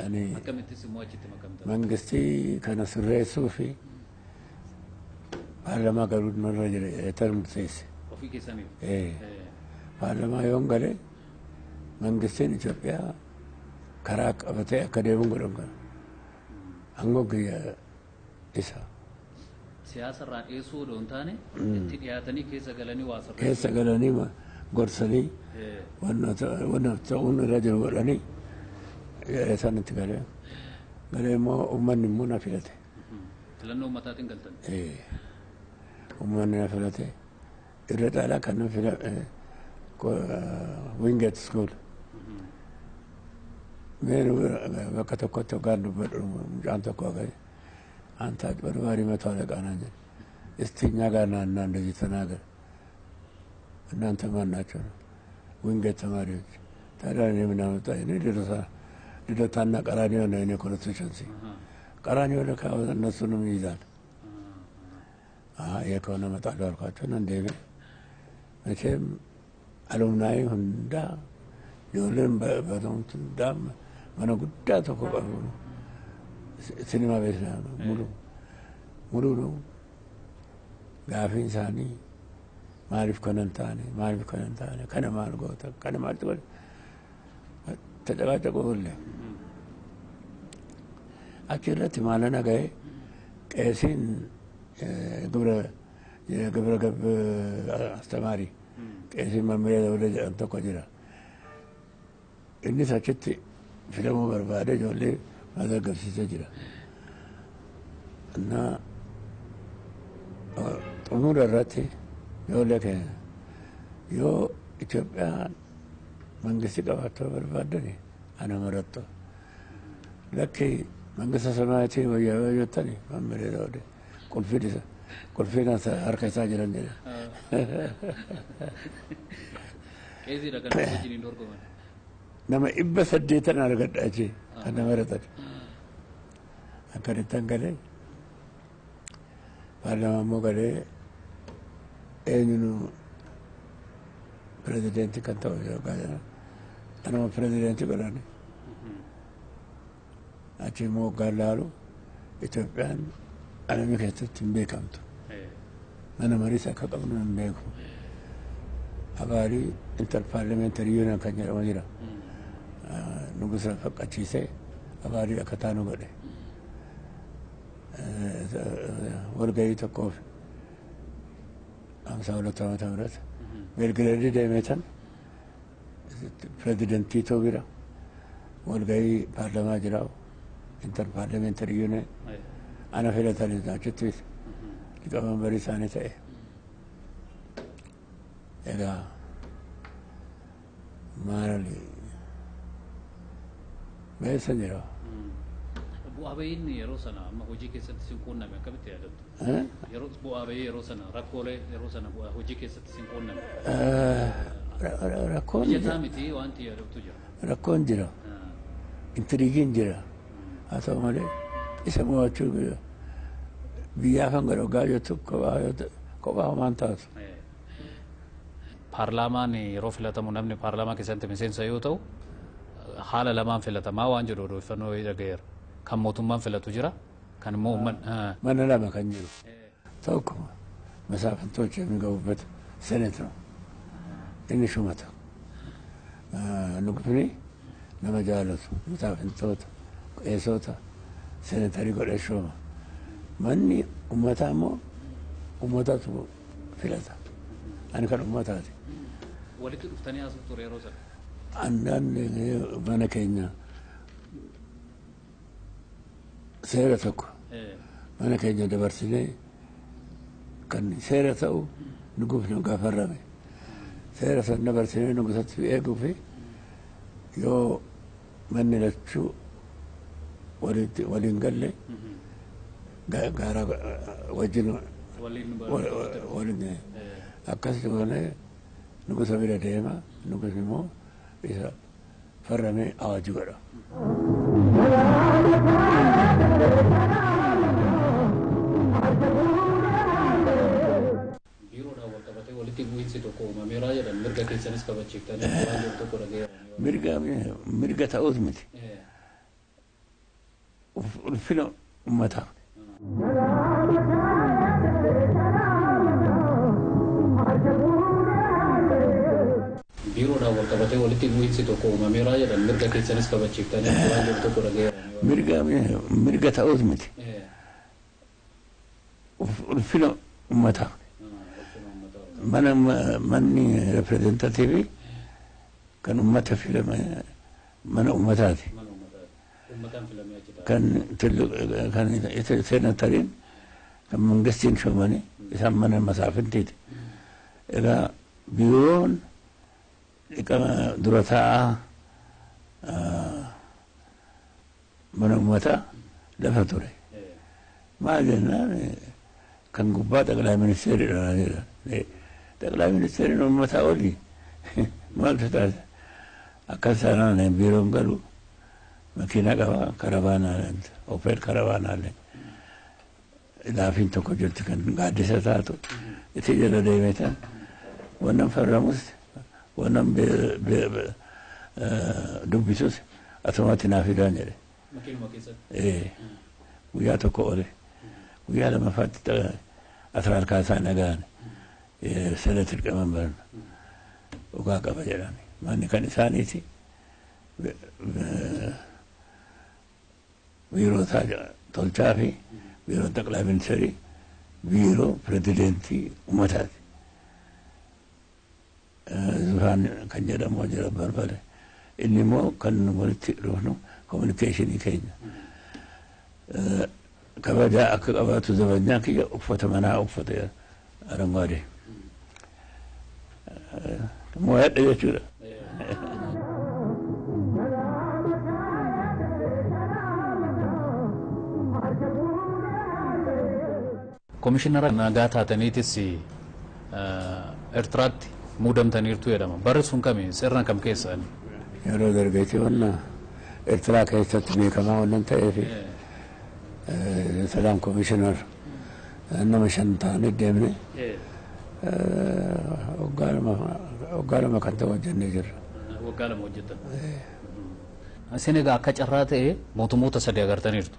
S2: ani
S1: Akkamittis immoo achitti makamtan?
S2: mangistii kana sirreessuu fi paarlaamaa galuu nurra jira jedhee murteesse.
S1: Ofii keessaniif?
S2: Ee, paarlaamaa yoon gale mangistiin Itoophiyaa karaa qabatee akka deemu godhan kana. Aangoo kiyya isa.
S1: Siyaasa irraa dhiyeessuu odoo hin taane itti dhiyaatanii keessa galanii waa sirreessuu.
S2: Keessa galanii gorsanii wanna ta'uun irra jiru godhanii isaan itti galee. Galee immoo uummanni immoo na filate.
S1: Filannoo uummataatiin galtan.
S2: Ee, uummanni na filate. Irra caalaa kan na filate Wingate School. Mee bakka tokkotti hoggaan dubbadhu mucaan tokko hoggaan አንተ አጭበርባሪ መቶ አለቃ ነህ እንጂ እስቲ እኛ ጋር ና እና እንደዚህ ተናገር። እናንተ ማን ናቸው ነው? ዊንጌት ተማሪዎች። ታዲያ እኔ ምን አመጣኝ? እኔ ልደታና ቀራኒዮ ነው የእኔ constituency። ቀራኒዮ ለካ እነሱንም ይይዛል። ይሄ ከሆነ እመጣለሁ አልኳቸው እና እንደ መቼም alumni hundaa ijoolleen barumsa hundaa mana guddaa tokko qabu sinimaa beeksisa ሙሉ ሙሉ ነው። Gaafiin isaanii maaliif kana hin taane, maaliif kana hin taane, kana maal goota, kana maaltu godhe ተጨቃጨቁ ሁሌ። Achi irratti maalana ga'e qeesiin ግብረ ገብ አስተማሪ qeesiin Mammiree Zawudee jedhamu tokko jira. Innis achitti filamuu barbaade ijoollee madargabsiisee jira. እና xumura irratti ijoollee keenya yoo Itoophiyaan mangisti qabaachuu barbaaddani ana marattu. Lakki mangista samaatii wayyaa yoo jettani Mammiree Zawudee qulfiin isa Qulfiin harka isaa jiran jedhe.
S1: Qeesiidha kan wajjin hin dorgoman.
S2: Nama 800 argadha achi kan nama hiratan. Akkanittan galee paarlaamaa immoo galee eenyunu pirezidentii kan ta'u yookaan jedhan anuma pirezidentii godhani. Achi immoo waggaan laalu Itoophiyaan alamii keessatti hin beekamtu. Mana mariis akka qabnu hin beeku. Abaalii interparliamentary union kan jedhamu jira. Nugusa faqqachiisee abaalii akka taanu godhe. Walgahii tokkoof 52 ዓመተ ምህረት ቤልግሬድ deemee tan pirezidentii ta'u bira walgahii paarlamaa jira interparliamentary union ana filatanii achitti liqamanbarii isaanii ta'e. Egaa maal beessa jira.
S1: Bu'aa bahiin yeroo sana amma hojii keessatti sin quunname akkamitti yaadattu? Yeroo bu'aa bahii yeroo sana rakkoolee yeroo sana bu'aa hojii keessatti sin quunname.
S2: Rakkoon
S1: Mijataa miti wanti yaadattu jira.
S2: Rakkoon jira. Intiriigiin jira. Haa ta'u malee isa mo'achuu biyyaa kan godhu hoggaa jettu kophaa homaan taatu.
S1: Paarlaamaan yeroo filatamu namni paarlaamaa keessatti miseensa yoo ta'u haala lamaan filatamaa waan jedhu odeeffannoo dhagayeera. Kan mootummaan filatu jira kan immoo uummanni.
S2: Mana lama kan jiru. Tokko masaafintoota የሚገቡበት ሴኔት ነው። Inni shumata. Nugufni nama jaalatu masaafintoota qeesota seenatarii godhee shuuma. Manni uummataa immoo uummatatu filata. Ani kan uummataati.
S1: Walitti dhuftanii haasoftu ture yeroo sana.
S2: Andaan mana keenya seera tokko mana keenya dabarsinee kan seera ta'u nugufni gaafarrame. Seera san dabarsinee nugusatti eeguu fi yoo manni lachuu walitti waliin galle gaara wajjin waliin akkas goonee nugusa bira deema nugusni immoo isa farramee awaaju godha.
S1: Biiroodhaan wal qabatee walitti bu'iinsi tokko uumameera jedhan mirga keessanis kabachiiftanii waan jiru tokko dhagayeera.
S2: Mirga mirga ta'uus miti. Ulfina uummataa.
S1: Biiroodhaan wal qabatee walitti bu'iinsi tokko uumameera jedhan mirga keessanis kabachiiftanii waan jiru tokko dhagayeera.
S2: Mirga mirga ta'uus miti. Ulfina uummataa. Mana manni reprezentaatiivii kan uummata filame mana uummataati. Kan kan seenatariin kan mangistiin shoomanii isaan mana masaafintiiti. Egaa biiroon dhiqama dura taa'aa mana uummataa lafa ture. Maal jennaan kan gubbaa ጠቅላይ ministeeridha jedhan. ጠቅላይ ministeeriin uummataa olii maaltu taate akkas sanaan biiroon galu makiina qaba karabaanaa Opel karabaanaa laafiin tokko jirti kan gaaddisa taatu itti jala deemee tan wannan farramus wannan dubbisus asumatti naa fidaan jedhe.
S1: Makiinuma keessatti.
S2: Guyyaa tokko ole guyyaa lamaffaatti asiraan kaasaa nagaan senetir qaban baran dhugaa qaba jedhani. Manni kan isaaniiti biiroo tolchaa fi biiroo ጠቅላይ ministeerii biiroo pirezidentii uummataati. Zufaan kan jedhamu jira barbade. Inni immoo kan walitti dhufnu kominikeeshinii keenya. Kabajaa akka qabaatu zabanyaan kiyya uffata manaa uffata አረንጓዴ mo'adha jechuudha.
S1: Komishinara nagaa taataniitis Eertiraatti muudamtaniirtu jedhama. Barri sun kami sirna kam keessa?
S2: Yeroo dargeetti wanna Eertiraa keessatti beekamaa wannan ta'eef ሰላም ኮሚሽነር nama shan ta'anii deemne waggaa lama kan ta'u hojjennee jirra.
S1: Waggaa lama hojjetan. Isin egaa akka carraa ta'e mootummoota sadi agartaniirtu.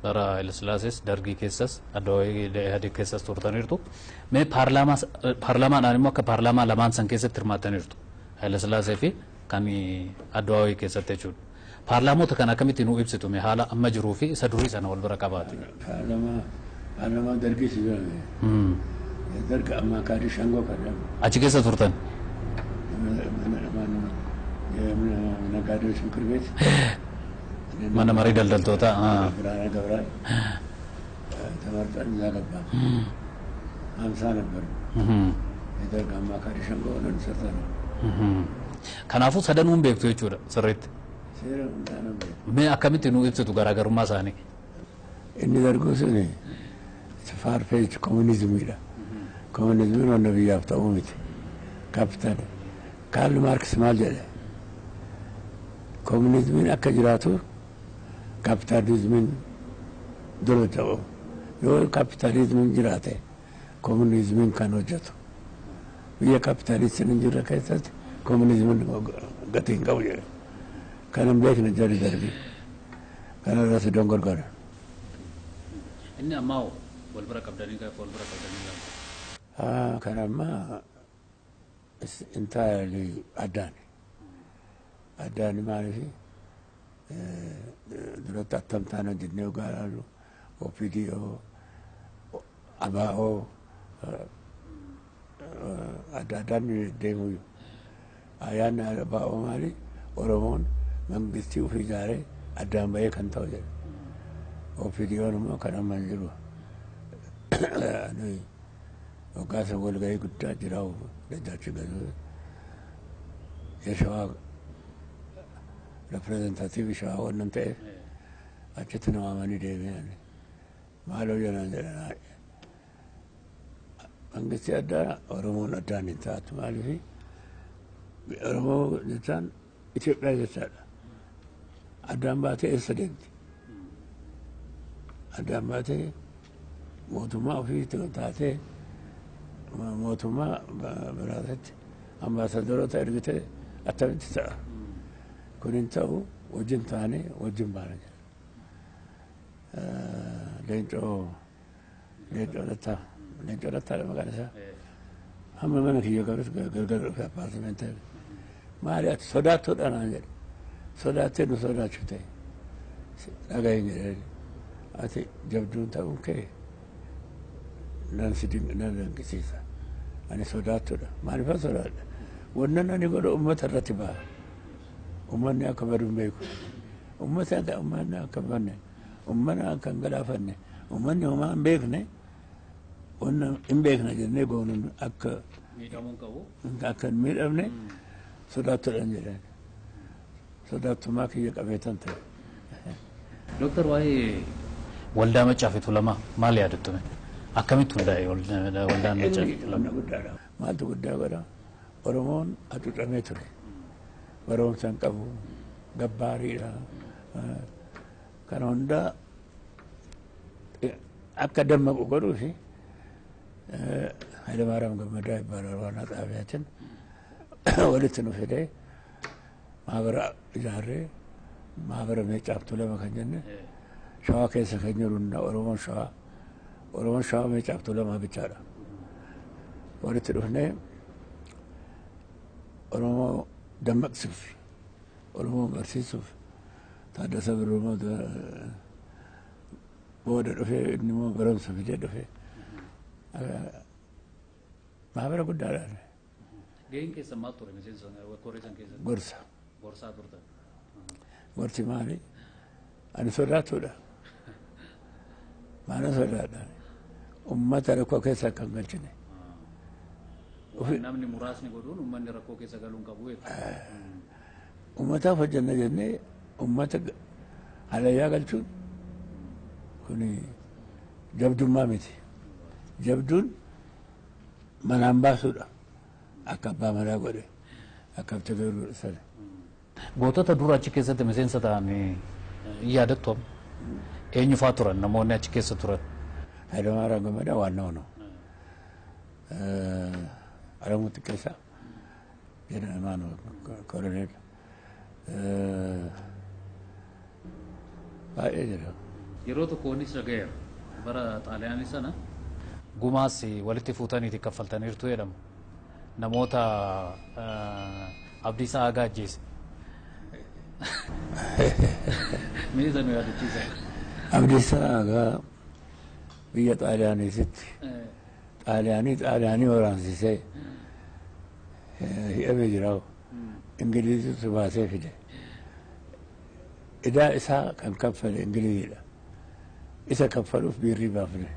S1: Bara Hayilesillaasees, Dargii keessas, Addawaayii Ihaadig keessas turtaniirtu. Mee paarlaamaadhaan immoo akka paarlaamaa lamaan san keessatti hirmaattaniirtu. Hayilesillaasee fi kan Addawaayii keessatti jechuudha. Paarlaamoota kan akkamitti nuu ibsitu mee haala amma jiruu fi isa durii sana wal bira qabaate?
S2: Paarlaamaa Dargii si jedhame. ደርግ አማካሪ ሸንጎ ቀረበ።
S1: Achi keessa turtan?
S2: ነጋዴዎች ምክር ቤት
S1: Mana marii daldaltootaa.
S2: ብርሃነ ገብረአብ ተመርጠን እዛ ገባን። 50 ነበር። የደርግ አማካሪ ሸንጎ ሆነን ሰርተናል።
S1: Kanaafuu sadanuun beektu jechuudha sirriitti.
S2: Seera hundaa nan beeku.
S1: Mee akkamitti nuu ibsitu garaagarummaa isaanii?
S2: Inni darguu sun faarfeech komunizimiidha. Komunizimiin wanna biyyaaf ta'uu miti. Kaapitaal. Kaarl Maarks maal jedhe? Komunizimiin akka jiraatu kaapitaalizimiin dura ta'u. Yoo kaapitaalizimiin jiraate komunizimiin kan hojjetu. Biyya kaapitaalistiin hin jirre keessatti komunizimiin gatii hin qabu jedhe. Kan hin beekne jarri darbii. Kana irratti dongorgora.
S1: Inni ammaa hoo wal bira qabdanii gaafa wal bira qabdanii ilaaltu.
S2: Kan ammaa entirely addaani. Addaani maaliif duratti attam taana jennee ogaa ilaallu OPDO, ABO adda addaan deemu. Ayyaanni ABO maali? Oromoon mangistii ofii ijaaree addaan bahee kan ta'u jedha. OPDO'n immoo kan amma hin jiru. Waggaa san walgahii guddaa jira dajjaachi gazu የሸዋ representative shawaa wannan ta'eef achitti na waamanii deebi'an. Maaloo jedhan jedhan mangisti addaa Oromoon addaan hin taatu maaliif Oromoo jechaan Itoophiyaa jechaadha. Addaan baatee eessa deemti? Addaan baatee mootummaa ofii taatee mootummaa biraatti ambaasaadaroota ergitee attamitti ta'a? Kun hin ta'u wajjin taanee wajjin baana jedha. Leencoo Lattaa Leencoo Lattaadha maqaan isaa. Hamma mana kiyya qabus gargar dhufe appaartimentii. Maali ati sodaattuudha naan jedhe. Sodaattee nu sodaachifte. Dhagahin jedhee. Ati jabduun ta'uun kee nan si nan dinqisiisa. Ani sodaattuudha. Maaliifan sodaadha? Wannan ani godhu uummata irratti ba'a. Uummanni akka badu hin beeku. Uummata akka uummanni akka hin banne, uummanni akka hin galaafanne, uummanni homaa hin beekne, wanna hin beekne jennee goonuun akka
S1: Miidhamuu hin qabu.
S2: Akka hin miidhamne sodaattuudhaan jedhan. Sodaattummaa kiyya qabeetan ta'e.
S1: Dooktar, waa'ee waldaa Maccaa fi Tuulamaa maal yaadattu mee? Akkamitti hundaa'e waldaan Maccaa fi Tuulamaa?
S2: Wanna guddaadha. Maaltu guddaa godha? Oromoon hacuucamee ture. Barumsa hin qabu. Gabbaariidha. Kana hundaa akka dammaqu godhuu fi Hayilamaariyaam Gammadaa ይባላል ዋና ጸሐፊያችን walitti nu fidee maabara ijaarree maabara Meeccaa fi Tuulama kan jenne Shawaa keessa kan jiru hunda Oromoon Shawaa Meeccaa fi Tuulamaa bichaadha. Walitti dhufnee Oromoo dammaqsuuf Oromoo barsiisuuf Taaddasa Birruu booda dhufee inni immoo barumsa fidee dhufee maabara guddaadha.
S1: Gaheen keessan maal ture miseensa koree san keessatti?
S2: Gorsa.
S1: Gorsaa turtan.
S2: Gorsi maali? Ani sodaattuudha. Maana sodaadha? Ummata rakkoo keessa akka hin galchine.
S1: Namni muraasni godhuun uummanni rakkoo keessa galuu hin qabu jechuudha.
S2: Ummataaf hojjenna jennee ummata halayyaa galchuun kuni jabdummaa miti. Jabduun manaan baasuudha. Akka abbaa manaa godhe akka abtagee godhe sana.
S1: Gootota dura achi keessatti miseensa ta'an yaadattu amma? Eenyu fa'aa turan namoonni achi keessa turan?
S2: Hayilamaariyaam Gammadaa waannaው ነው። አለሙ ጥቀሳ ማነው ኮሎኔል baay'ee jira.
S1: Yeroo tokko wanni isa ga'eera bara Xaaliyaanii sana gumaas walitti fuutaniiti kaffaltaniirtu jedhamu namoota Abdiisaa Aagaa ajjeese. Mee isa nu yaadachiisa.
S2: Abdiisaa Aagaa biyya Xaaliyaaniititti Xaaliyaanii waraansisee hidhamee jira. Ingilizitu baasee fide. Idaa isaa kan kaffale Ingiliziidha. Isa kaffaluuf birrii baafne.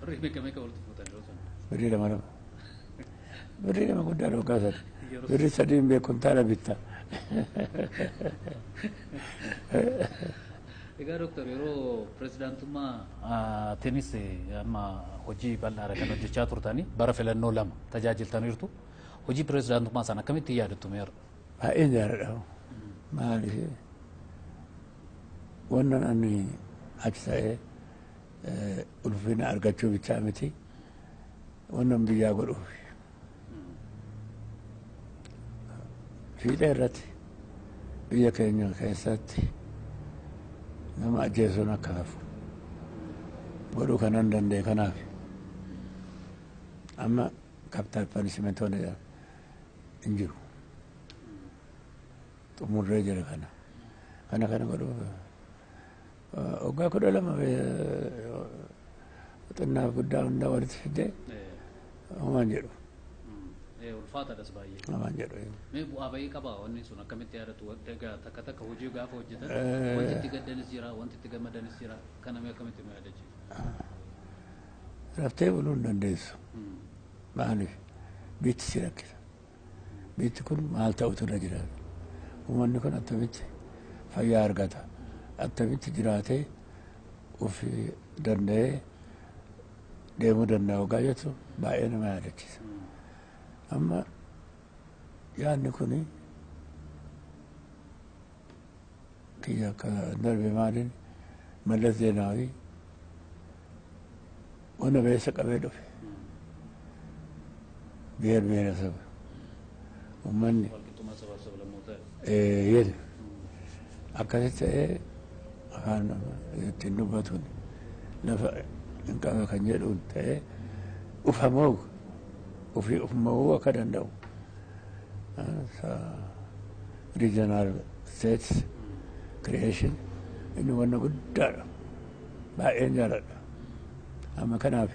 S1: Birrii meeqa meeqa walitti fuutan yeroo sana?
S2: Birrii lama lama. Birrii lama guddaa dhooqaa sana. Birrii sadiin beeku kuntaala bitta.
S1: Egaa Dooktar yeroo pirezidaantummaa tiinis amma hojii bal'aadha kan hojjechaa turtanii bara filannoo lama tajaajiltaniirtu. Hojii pirezidaantummaa sana akkamitti yaadattu meera?
S2: Baay'een jaalladha. Maaliif wannan ani achi ta'ee ulfina argachuu bichaa miti wannan biyyaa godhuuf. Fiixee irratti biyya keenya keessatti nama ajjeesuun akka hafu godhuu kanan danda'e kanaaf amma capital punishmentoonni hin jiru. Xumurree jira kana. Kana kana godhuuf waggaa 12 xinnaaf guddaa hundaa walitti fiddee homaan jedhu.
S1: Ulfaataadhas baay'ee.
S2: Homaan jedhu.
S1: Mee bu'aa bayii qaba wanni sun akkamitti yaadatu egaa takka takka hojii gaafa hojjetan wanti itti gaddanis jira wanti itti gammadanis jira kana mee akkamitti nu yaadachiisu?
S2: Raftee buluu hin dandeessu. Maaliif biitti si rakkisa. Biitti kun maal ta'utu irra jira. Uummanni kun attamitti fayyaa argata. Attamitti jiraatee ofii danda'ee deemuu danda'a waggaa jettu baay'ee nama yaadachiisa. Amma yaadni kun kiyya akka darbe maaliin Mallas Zeenaawii wanna beessa qabee dhufe. Biheer biheeresaba uummanni jedhu akkasitti ta'ee afaan ittiin dubbatuun lafa hin qaba kan jedhuun ta'ee ufamoo ofii ufumawuu akka danda'u regional states creation inni wanna guddaadha baay'een jaaladha. Amma kanaaf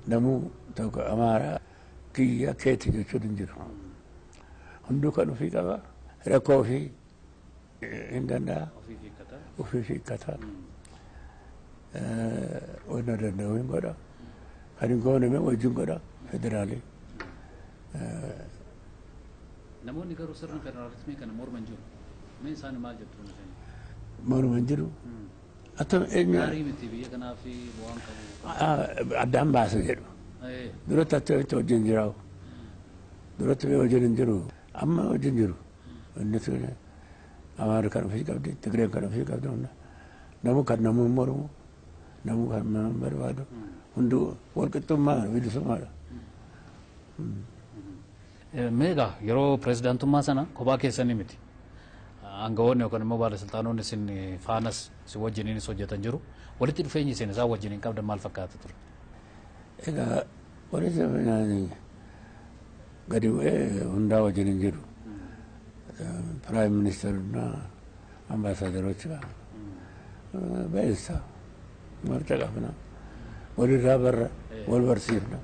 S2: namuu tokko Amaaraa kiyya keeti jechuun hin jiru. Hunduu kan ofii qaba rakkoo ofii hin danda'a ofii hiikkata wanna danda'u hin godha kan hin goone immoo wajjin godha federaalii.
S1: Namoonni garuu sirna federaalismii kana morman jiru. Mee isaan maal jettu?
S2: Morman jiru. Attam eenyu
S1: Gaarii miti biyya kanaaf bu'aan qabu.
S2: Addaan baasa jedhu. Duratti attamitti wajjin jiraatu. Duratti mee wajjin hin jiru. Amma wajjin jiru. Inni sun Amaara kan ofii qabdi, Tigreen kan ofii qabdi. Namu kan namuu hin mormu, namu kan nama hin barbaadu. Hunduu walqixxummaa bilisummaadha.
S1: Mee egaa yeroo pirezidaantummaa sana kophaa keessanii miti. Aangawoonni yookaan immoo baalasiltaanonni isin faanas isin wajjiniinis hojjetan jiru. Walitti dhufeenyi isin isaan wajjiniin qabdan maal fakkaata ture?
S2: Egaa walitti dhufeenyi gadi bu'ee hundaa wajjin hin jiru. Piraayim ministeerina ambaasaadarochi ba'eessa marca qabna walirraa barra wal barsiifna.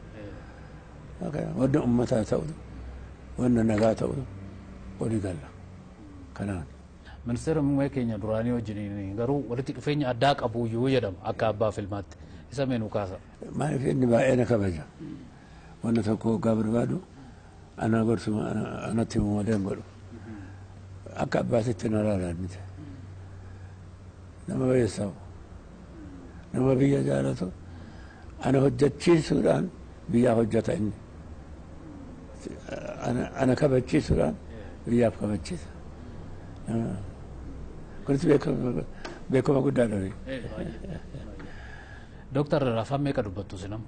S2: Wanna uummataa ta'u wanna nagaa ta'u walii galla kanaan.
S1: Ministeera muummee keenya duraanii wajjiniin garuu walitti dhufeenya addaa qabu iyyuu jedhama akka abbaa filmaatti. Isa mee nu kaasa?
S2: Maaliif inni baay'ee na kabaja. Wanna tokko hoggaa barbaadu ana gorsuma anatti himu malee hin godhu. Akka abbaatitti na ilaalan miti. Nama beessamu. Nama biyya jaalatu Ana hojjechiisuudhaan biyyaaf hojjeta inni. Ana kabachiisuudhaan biyyaaf kabachiisa. Kunis beekama guddaadha.
S1: Dooktar, afaan meeqa dubbattu sinam?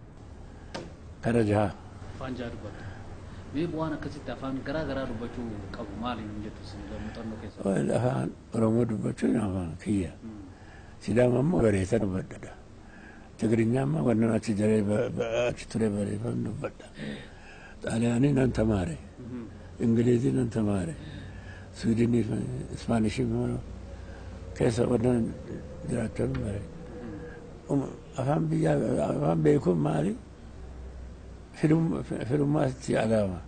S2: Kana jaha.
S1: Afaan jaha dubbattu. Mee bu'aan akkasitti afaan garaa garaa dubbachuu qabu maali hin jettu sin muuxannoo keessa?
S2: Afaan Oromoo dubbachuun afaan kiyya. Sidaama immoo bareessa dubbadha. Tigirinya immoo wannan achi jiree achi ture bareeffam dubbadha. Xaaliyaanii nan tamaare. Ingilizii nan tamaare. Suwiidinii Ispaanishii keessa wannan jiraachaa bare. Afaan biyyaa afaan beekuun maali? Firummaatti alaama.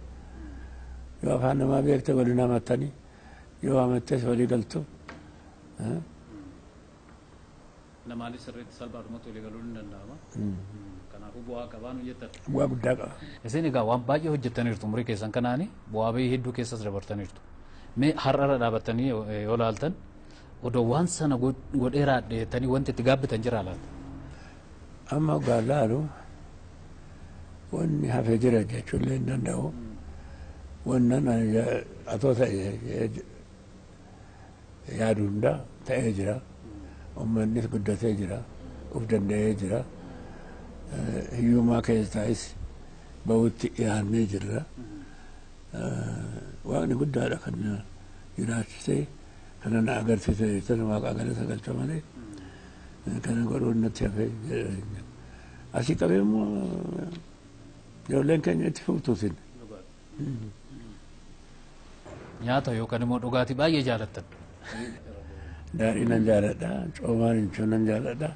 S2: Yoo afaan namaa beekte waliin hamattanii yoo hamattes walii galtu.
S1: Namaanis sirriitti salphaadhumatti walii galuun ni danda'ama. Kanaafuu bu'aa qabaa nu jettan.
S2: Bu'aa guddaa qaba.
S1: Isin egaa waan baay'ee hojjettaniirtu umurii keessan kanaani bu'aa bahii hedduu keessas dabartaniirtu. Mee har'arra dhaabattanii yoo laaltan odoo waan sana godhee raadheettanii wanti itti gaabbitan jira laata?
S2: Amma hoggaa laalu wanni hafee jira jechuullee hin danda'u. Wannan ani atoo ta'e yaadu hunda ta'ee jira. Uummannis guddatee jira. Uf danda'ee jira. Hiyyummaa keessaas bahutti dhiyaannee jirra. Waaqni guddaadha kan jiraachisee kana na agarsiise sana waaqa galata galcha malee kana godhuun natti hafee asii qabee immoo ijoolleen keenya itti fuftuusin.
S1: Nyaata yookaan immoo dhugaatii baay'ee jaalattan.
S2: Daadhii nan jaaladha, coomaan hinchuu nan jaaladha.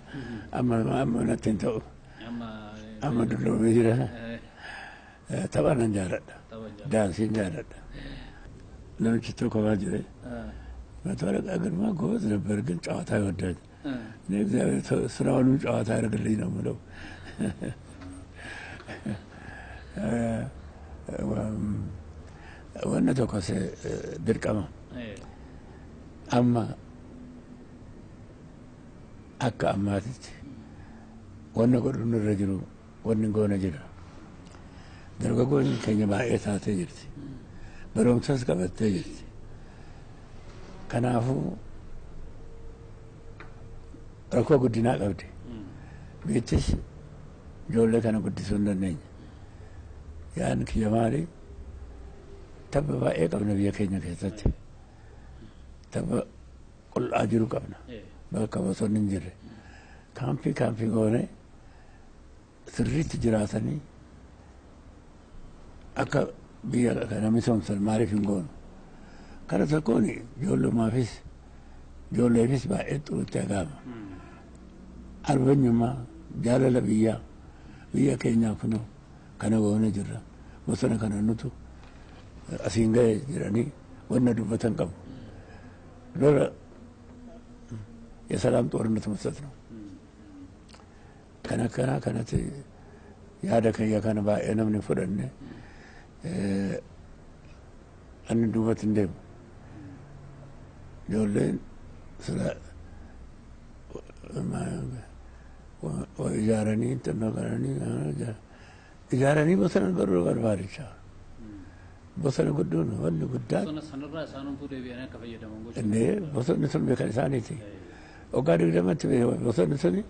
S2: Amma amma natti hin ta'u. Amma dulloomee jira. Tapha nan jaaladha. Daansiin jaaladha. Namichi tokko maa jire. መቶ አለቃ ግርማ ጎበዝ ነበር፣ ግን ጨዋታ ይወዳል። እኔ እግዚአብሔር ስራውንም ጨዋታ ያደርግልኝ ነው የምለው። Wanna tokko dirqama amma akka ammaatitti wanna godhu nurra jiru wanni goona jira. Dargaggoon keenya baay'ee taatee jirti. Barumsas qabattee jirti. Kanaafuu rakkoo guddinaa qabdi. Biittis ijoollee kana guddisuu hin dandeenye. Yaadni kiyya maali? Tabba baay'ee qabna biyya keenya keessatti. Tabba qul'aa jiru qabna. Bakka bosonni hin jirre. Kaampii kaampii goone sirriitti jiraatanii akka biyya kana misoomsan maaliif hin goonu? Kana tokkoon ijoollummaafis ijoolleefis baay'ee xurutti agama. Arbanyummaa jaalala biyyaa biyya keenyaa kunoo kana goone jirra. Bosona kana nutu asiin ga'e jedhanii wanna dubbatan qabu. Lola የሰላም ጦርነት መስጠት ነው። Kana kana kanatti yaada kiyya kana baay'ee namni fudhanne ani duubatti hin deemu. Ijoolleen sila ijaaranii xinnoo galanii ijaaranii bosona godhuu barbaadicha. Bosona guddoon wanni guddaan.
S1: Bosona sanarraa isaanumtuu deebi'anii akka fayyadaman gochuu.
S2: Innee bosonni sun beekan isaaniiti. Waggaa 20tti bosonni suni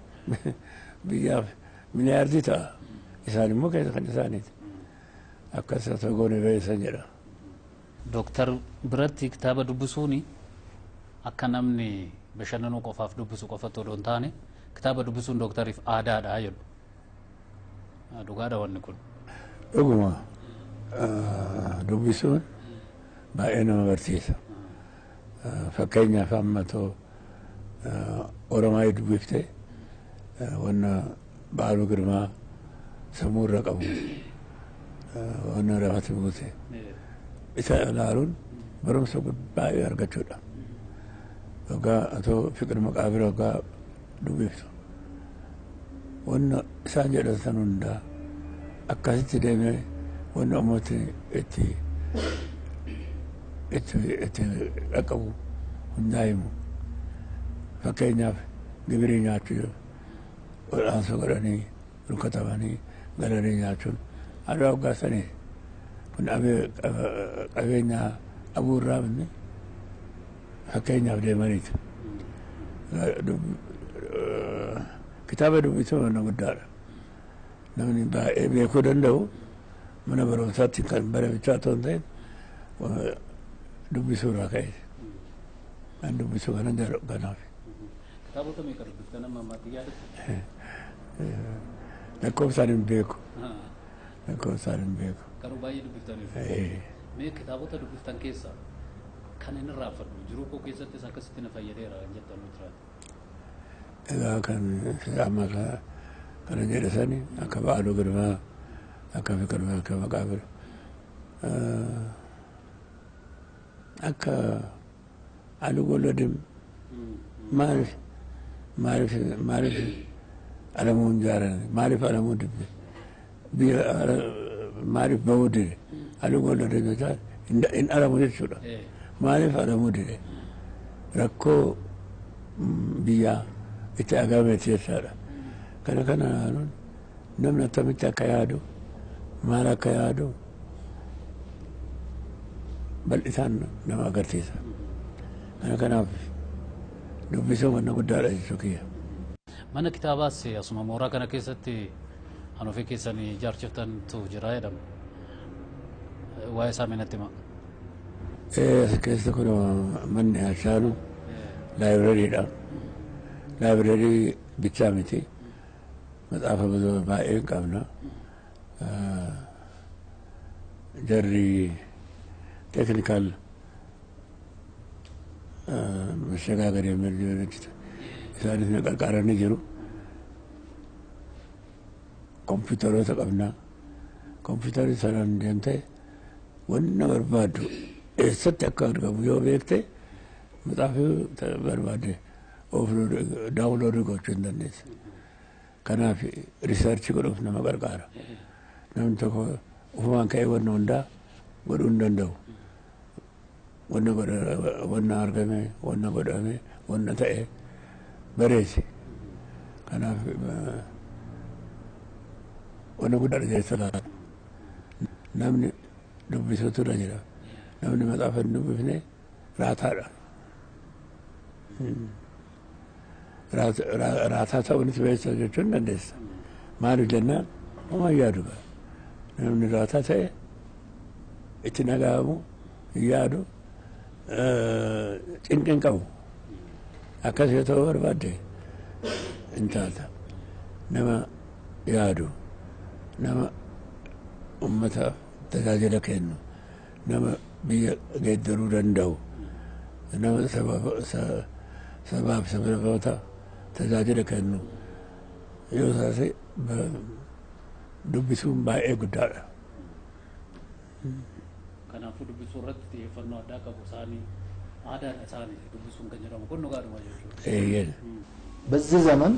S2: biyyaaf miliyaardii ta'a. Isaan immoo keessa kan isaaniiti. Akkas osoo goone beesan jedha.
S1: Dooktar biratti kitaaba dubbisuuni akka namni bashannanuu qofaaf dubbisu qofatti odoo hin taane kitaaba dubbisuun dooktariif aadaadha jedhu. Dhugaadha wanni kun.
S2: Dhuguma dubbisuun baay'ee nama barsiisa. Fakkeenyaaf amma too Oromaa dubbiftee wanna Ba'aaluu Girmaa sammuu irra qabu wanna lafatti buute isa ilaaluun barumsa baay'ee argachuudha. Waggaa atoo Fiqir Maqaabira waggaa dubbiftu wanna isaan jedhan san hundaa akkasitti deemee wanna uummatni itti itti itti dhaqqabu hundaa himu. Fakkeenyaaf gibirii nyaachuu wal'aansoo godhanii Rukutamanii galanii nyaachuun aadaa waggaa sanii kun qabeenya abuurraa binne fakkeenyaaf deemaniitu. Kitaaba dubbisuun mana guddaadha. Namni baay'ee beekuu danda'u mana barumsaatti kan barachaa otoo hin ta'in dubbisuurraa ka'e. Kan dubbisuu kanan jaalladhu kanaaf.
S1: Kitaabota meeqa dubbiftan amma ammaatti yaadattu?
S2: Lakkoofsaan hin beeku. Lakkoofsaan hin beeku.
S1: Garuu baay'ee dubbiftaniiru. Mee kitaabota dubbiftan keessaa kan inni irraanfadhu jiruu koo keessattis akkasitti na fayyadeera kan jettan nu jiraate.
S2: Egaa kan amma kana jedhe sani akka Ba'aaluu Girmaa akka Fiqir akka Maqaabir akka Alugolodim maaliif maaliif maaliif alamuun jaaran maaliif alamuu dibbe biyya maaliif bahuu dide Alugolodim jechaan hin alamu jechuudha. Maaliif alamuu dide rakkoo biyyaa itti agameeti jechaadha. Kana kana ilaaluun namni akkamitti akka yaadu maal akka yaadu bal'isaan nama agarsiisa. Kana kanaaf dubbisuun wanna guddaadha jechuu kiyya.
S1: Mana kitaabaas asuma mooraa kana keessatti kan ofii keessanii ijaarchiftantu jira jedhama. Waa'ee isaa mee natti himaa.
S2: As keessa kun manni Haashaanu laayibirariidha. Laayibireerii bichaa miti. Maxaafa baay'ee qabna. Jarri teeknikaal መሸጋገር የሚል isaanis na qarqaaranii jiru. Kompiitaroota qabna. Kompiitarri sanaan deemtee wanna barbaaddu eessatti akka argamu yoo beekte maxaafii barbaadde daawunloodii gochuu hin dandeessa. Kanaaf riisarchii godhuuf nama gargaara. Namni tokko ofumaan ka'ee wanna hundaa godhuu hin danda'u. Wanna wanna argame, wanna godhame, wanna ta'e bareesi. Kanaaf wanna guddaadha jechuudha. Namni dubbisuutu irra jira. Namni maxaafa hin dubbifne raataadha. Raataa ta'uunis beeksisa jechuu hin dandeessa. Maaliif jennaan homaa hin yaadu. Namni raataa ta'e itti dhaga'amu hin yaadu cinqin qabu. Akkas yoo ta'uu barbaadde hin taata. Nama yaadu, nama uummata tajaajila kennu, nama biyya geeddaruu danda'u, nama sabaaf sablamoota tajaajila kennu yoo taate dubbisuun baay'ee guddaadha.
S1: Kanaafuu dubbisuu irratti xiyyeeffannoo addaa qabu isaanii aadaadha isaanii dubbisuun kan jedhamu kun dhugaadhuma jechuudha.
S2: Eeyyee.
S3: በዚህ ዘመን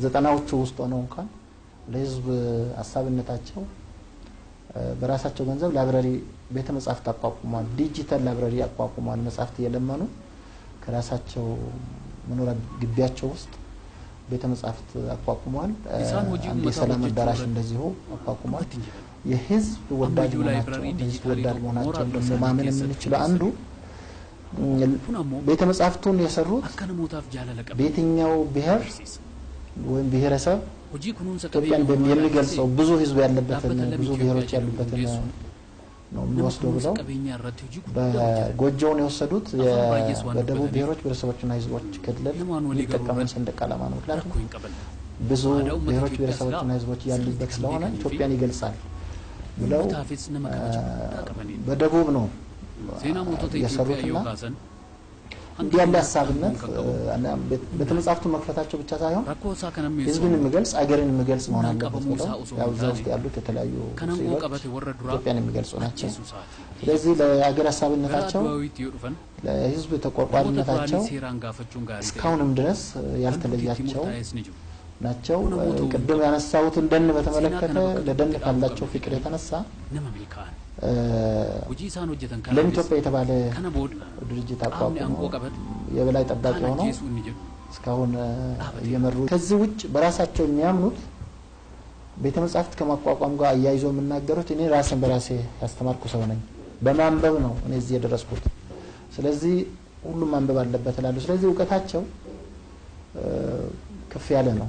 S3: ዘጠናዎቹ ውስጥ ሆነው እንኳን ለህዝብ አሳቢነታቸው በራሳቸው ገንዘብ ላይብረሪ ቤተ መጻሕፍት አቋቁሟል። ዲጂታል ላይብረሪ አቋቁሟል። መጻሕፍት እየለመኑ ከራሳቸው መኖሪያ ግቢያቸው ውስጥ ቤተ መጻሕፍት አቋቁሟል። አንድ የሰላም አዳራሽ እንደዚሁ አቋቁሟል። የህዝብ ወዳጅ መሆናቸው የህዝብ ወዳድ መሆናቸውን ደግሞ ማመን የምንችለው አንዱ ቤተ መጻሕፍቱን የሰሩት በየትኛው ብሔር ወይም ብሔረሰብ ኢትዮጵያን የሚገልጸው ብዙ ህዝብ ያለበትን ብዙ ብሔሮች ያሉበትን ነው የሚወስደው ብለው በጎጆውን የወሰዱት በደቡብ ብሔሮች ብሔረሰቦችና ህዝቦች ክልል የሚጠቀመው ሰንደቅ ዓላማ ነው። ምክንያቱም ብዙ ብሔሮች ብሔረሰቦችና ህዝቦች ያሉበት ስለሆነ ኢትዮጵያን ይገልጻል ብለው በደቡብ ነው የሰሩትና እንዲህ ያለ ሀሳብነት ቤተ መጻሕፍቱን መክፈታቸው ብቻ ሳይሆን ህዝብን የሚገልጽ አገርን የሚገልጽ መሆን አለበት ብለው ያው እዛ ውስጥ ያሉት የተለያዩ ስዕሎች ኢትዮጵያን የሚገልጹ ናቸው። ስለዚህ ለአገር ሀሳብነታቸው ለህዝብ ተቆርቋሪነታቸው እስካሁንም ድረስ ያልተለያቸው ናቸው። ቅድም ያነሳሁትን ደን በተመለከተ ለደን ካላቸው ፍቅር የተነሳ ለም ኢትዮጵያ የተባለ ድርጅት አቋቁሞ የበላይ ጠባቂ ሆነው እስካሁን እየመሩ ከዚህ ውጭ በራሳቸው የሚያምኑት ቤተ መጻሕፍት ከማቋቋም ጋር አያይዞ የሚናገሩት እኔ ራሴን በራሴ ያስተማርኩ ሰው ነኝ፣ በማንበብ ነው እኔ እዚህ የደረስኩት። ስለዚህ ሁሉም ማንበብ አለበት እላሉ። ስለዚህ እውቀታቸው ከፍ ያለ ነው፣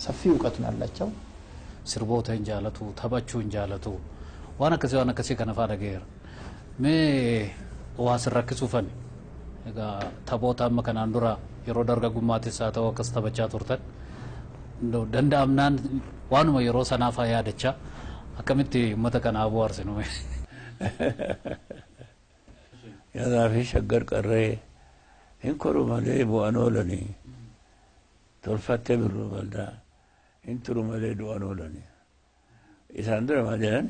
S3: ሰፊ እውቀት ነው ያላቸው።
S1: Sirboota hin jaalatu, taphachuu hin jaalatu, waan akkasii waan akkasii kana faa dhagayeera. Mee waa sin rakkisuufani egaa taphoota amma kanaan dura yeroo dargaggummaattis haa ta'u akkas taphachaa turtan danda'amnaan waanuma yeroo sanaa faa yaadachaa akkamitti uummata kanaa bohaarsinu mee?
S2: Yaadaa fi shaggar qarree hin koru malee bu'an oolanii tolfattee birruu baldaa hin turu malee du'an oolanii. Isaan dura maal jedhan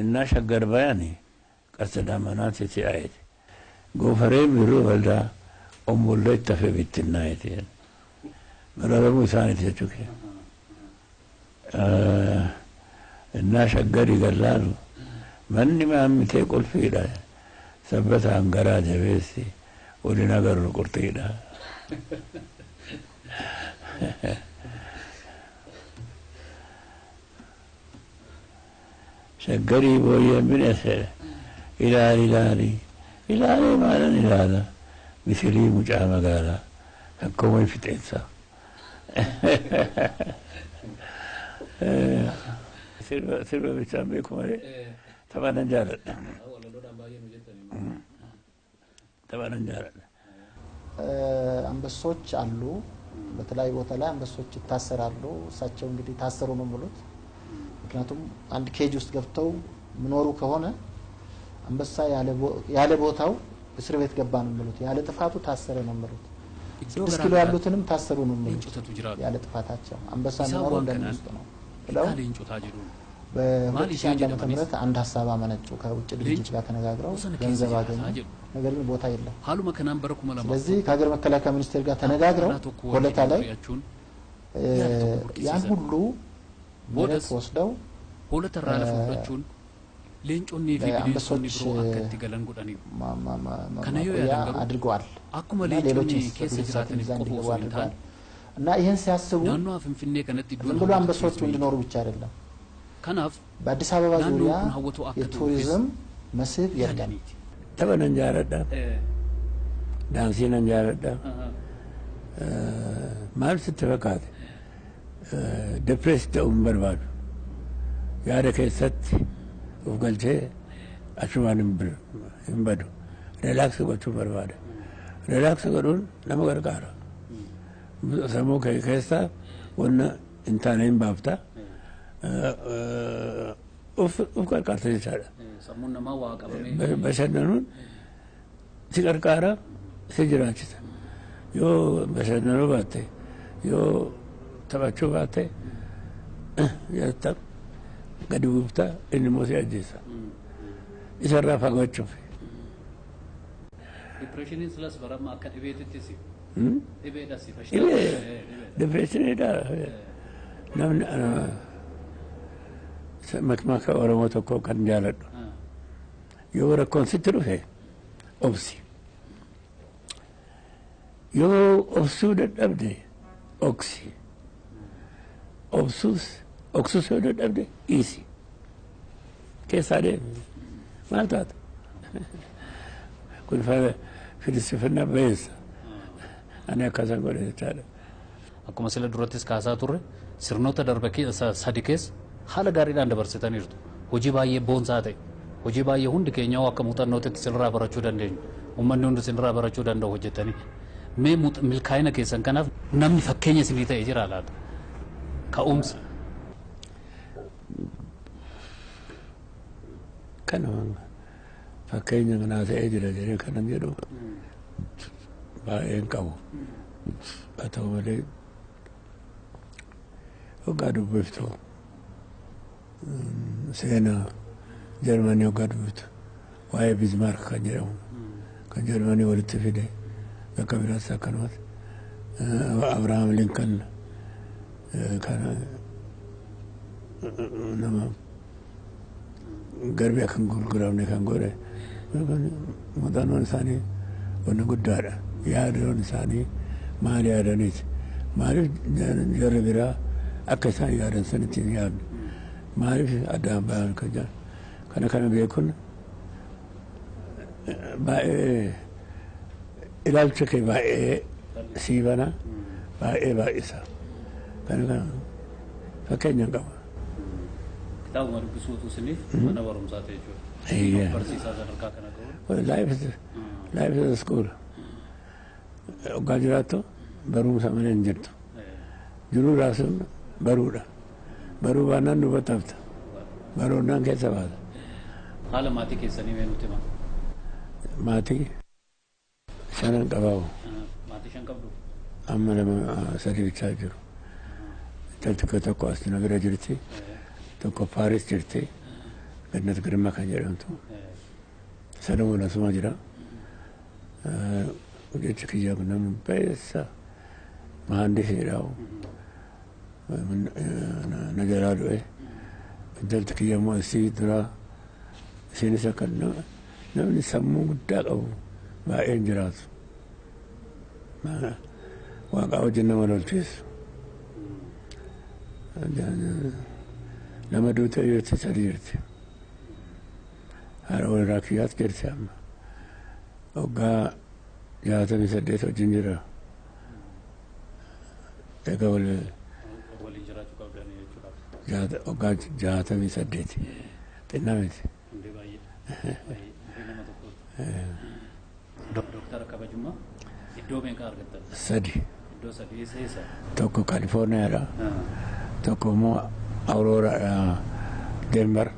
S2: innaa shaggar bayani qarsa daamanaati si'aayeti. Goofareen birruu baldaa ombollee itti hafee bittinnaayeti. Mararamuu isaaniiti jechuu kee. Innaa shaggari gallaalu manni maammitee qulfiidha. Sabbataan garaa jabeessi waliin agarru qurxiidha. Shaggarii booyyeen bineese ilaali ilaali ilaalee maalan ilaala misilii mucaa magaalaa kan koomee fixeensa. Sirba bichaan beeku malee tapha nan jaaladha. Tapha nan jaaladha.
S3: አንበሶች አሉ። በተለያዩ ቦታ ላይ አንበሶች ይታሰራሉ። እሳቸው እንግዲህ ታሰሩ ነው የሚሉት። ምክንያቱም አንድ ኬጅ ውስጥ ገብተው ምኖሩ ከሆነ አንበሳ ያለ ቦታው እስር ቤት ገባ ነው የሚሉት። ያለ ጥፋቱ ታሰረ ነው የሚሉት። 6 ኪሎ ያሉትንም ታሰሩ ነው የሚሉት ያለ ጥፋታቸው። አንበሳ የሚኖረው ደን ውስጥ ነው ብለው በ2001 ዓመተ ምህረት አንድ ሀሳብ አመነጩ። ከውጭ ድርጅት ጋር ተነጋግረው ገንዘብ አገኙ። ነገር ግን ቦታ የለም። ስለዚህ ከሀገር መከላከያ ሚኒስቴር ጋር ተነጋግረው ሆለታ ላይ ያን ሁሉ መሬት ወስደው አንበሶች ማቆያ አድርገዋል እና ሌሎች እንስሳት እዛ እንዲገቡ አድርገዋል። እና ይህን ሲያስቡ ዝም ብሎ አንበሶቹ እንዲኖሩ ብቻ አይደለም። በአዲስ አበባ ዙሪያ የቱሪዝም መስህብ የለም።
S2: Tapha nan jaaladha. Daansii nan jaaladha. Maal sitti fakkaate? Depress ta'uu hin barbaadu. Yaada keessatti of galchee achumaan hin badu. Relax gochuu barbaada. Relax godhuun nama gargaara. Sammuu kee keessaa wanna hin taane hin baafta. Of gargaarta jechaadha.
S1: Sammuun namaa waa qabamee.
S2: Bashannanuun si gargaara, si jiraachisa. Yoo bashannanuu baatte, yoo taphachuu baatte, yatta gadi buufta inni immoo si ajjeesa. Isarraa fagaachuuf.
S1: Dipireeshiniin silas barama akka dhibeetittis. Dhibeedhas.
S2: Dhibee dipireeshiniidha. Namni makmaaka Oromoo tokko kan jaaladhu. Yoo rakkoon sitti dhufe obsi. Yoo obsuu dadhabde oksi. Obsuus oksuus yoo dadhabde dhiisi. Keessaa deemi. Maal taata? Kun filisifannaa bayeessa. Ani akkasan godhe jechaadha.
S1: Akkuma sila durattis kaasaa turre sirnoota darbe sadi keessa haala gaariidhaan dabarsitaniirtu. Hojii baay'ee boonsaa ta'e, hojii baay'ee hundi keenya akka muuxannootitti sirraa barachuu dandeenyu, uummanni hundi sirraa barachuu danda'u hojjetanii. Mee milkaa'ina keessan kanaaf namni fakkeenya isinii ta'e jira laata? Ka'umsa.
S2: Kanuma fakkeenya kanaa ta'ee jira jedhee kanan jedhu baay'een qabu. Haa ta'u malee hoggaa dubbiftu seenaa Jarmanii hoggaa dubbiftu waa'ee Bismaark kan jedhamu kan Jarmanii walitti fide bakka biraas akkanumas Abrahaam Lincoln kan nama garbi akka hin gurguramne kan godhe muuxannoon isaanii wanna guddaadha. Yaadoon isaanii maal yaadaniiti? Maaliif jarri biraa Akka isaan yaadan sanitti hin yaadne. Maaliif addaan bahan kan jedhan kana kana beekuun baay'ee ilaalcha kee baay'ee sii bana baay'ee baay'isa. Kana kana fakkeenya hin qabu.
S1: Kitaabuma dubbisuutu isiniif mana barumsaa ta'e jechuudha. Barsiisaa sadarkaa kana gahuun.
S2: Life is a school. Waggaa jiraattu barumsa malee hin jirtu. Jiruudhaa sun baruudha. Baruu baannaan duubatti hafta. Baruudhaan keessa baata.
S1: Haala maatii keessanii mee nutti himaa?
S2: Maatii shanan qabaawu.
S1: Maatii shan qabdu?
S2: Amma lama sadi bichaa jiru. Intalti tokko as na bira jirti. Tokko Paaris jirti. Gannat Girma kan jedhamtu. Salomoon asuma jira. Jechi kiyya kun namni baay'eessa mahandisiidha. Na jalaa du'e. Intalti kiyya immoo isii duraa isiinis akka namni sammuu guddaa qabu baay'een jiraatu. Waaqa wajjin nama lolchiisu. Lama duutee jirti sadi jirti. Haadha warraa kiyyaas jirti amma. Waggaa 68 wajjin jira. Egaa wal
S1: Waliin jiraachuu qabdanii jechuudha.
S2: Waggaa 68. Xinnaa miti.
S1: Hundee baay'ee. Hundee nama tokkooti. Dooktara kabajummaa iddoo meeqa argattan?
S2: Sadi.
S1: Iddoo sadi eessa eessa?
S2: Tokko Kaalifoorniyaadha. Tokko immoo Awurooraadha Denver.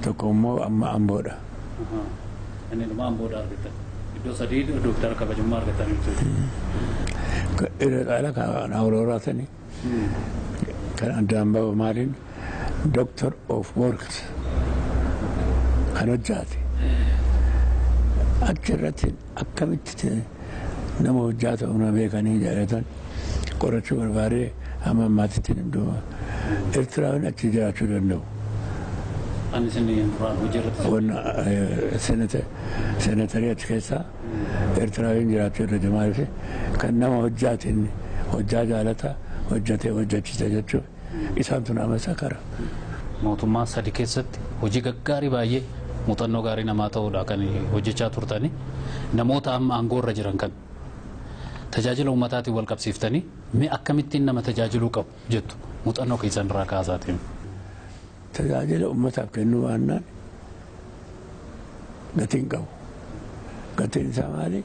S2: Tokko immoo amma Amboodha.
S1: Inni dhuma Amboodha argattan. Iddoo sadii dooktara kabajummaa argattan jechuudha.
S2: Irra caala kan Awurooraa sani kan addaan ba'u maaliin Doctor of Works kan hojjaate. Achirratti akkamitti nama hojjaa ta'u na beekanii jedhatan qorachuu barbaadee hamma ammaatitti duuba. Eertiraan achi jiraachuu danda'u.
S1: Ani isin duraan hojii irratti.
S2: Wanna seenatarii achi keessaa Eertiraawiin jiraachuu irra jiru maaliif kan nama hojjaatiin hojjaa jaalata hojjatee hojjachisa jechuun isaan tun amma sakara.
S1: Mootummaa sadi keessatti hojii gaggaarii baay'ee muuxannoo gaarii namaa ta'uudha kan hojjechaa turtani. Namoota amma aangoo irra jiran kan tajaajila uummataatiin wal qabsiiftanii mee akkamittiin nama tajaajiluu qabu jettu muuxannoo keessan irraa kaasaatiin.
S2: Tajaajila uummataaf kennuu baannaan gatiin qabu. Gatiin isaa maali?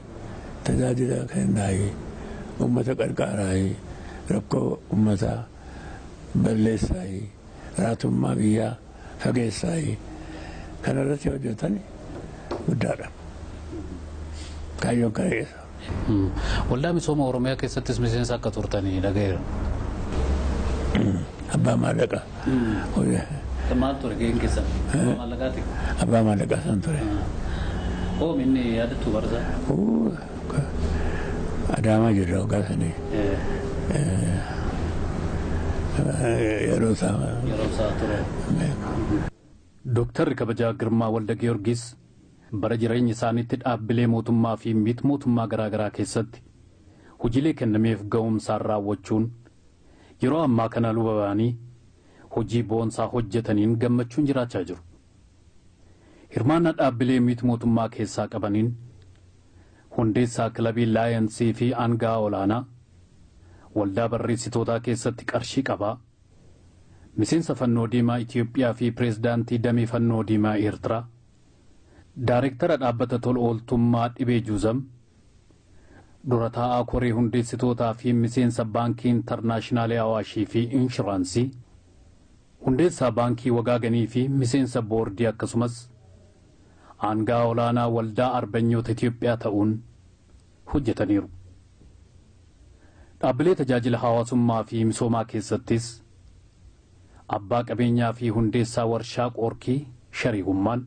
S2: Tajaajila kennaayee uummata qarqaaraayee rakkoo uummataa balleessaayee raatummaa biyyaa fageessaayee kanarratti hojjetan guddaadha. Kaayyoon kana keessa.
S1: Waldaa misooma Oromiyaa keessattis miseensa akka turtanii dhagayeera.
S2: Abbaa maallaqaa.
S1: Maal ture gaheen keessan? Abbaa maallaqaati?
S2: Abbaa maallaqaa san ture.
S1: Oom inni yaadattu barsaa?
S2: Adaamaa jirra waggaa sanii. Yeroo isaa.
S1: Yeroo isaa ture. Dooktarri kabajaa Girmaa Walda Giyoorgis bara jireenya isaaniitti dhaabbilee mootummaa fi miti mootummaa garaagaraa keessatti hojiilee kennameef ga'umsaan raawwachuun yeroo ammaa kana luba ba'anii hojii boonsaa hojjetaniin gammachuun jiraachaa jiru. Hirmaannaa dhaabbilee miti mootummaa keessaa qabaniin hundeessaa kilabii laayensii fi aangaa olaanaa waldaa barreessitootaa keessatti qarshii qabaa miseensa fannoo diimaa Itiyoophiyaa fi pireezidaantii damee fannoo diimaa Eertiraa Daarektara dhaabbata tola ooltummaa dhibee juuzam dura taa'aa koree hundeessitootaa fi miseensa baankii intarnaashinaalii Awaashii fi inshuraansii hundeessaa baankii wagaaganii fi miseensa boordii akkasumas aangaa olaanaa waldaa arbanyoota Itiyoophiyaa ta'uun hojjetaniiru. Dhaabbilee tajaajila hawaasummaa fi misoomaa keessattis abbaa qabeenyaa fi hundeessaa warshaa qoorkii shariikummaan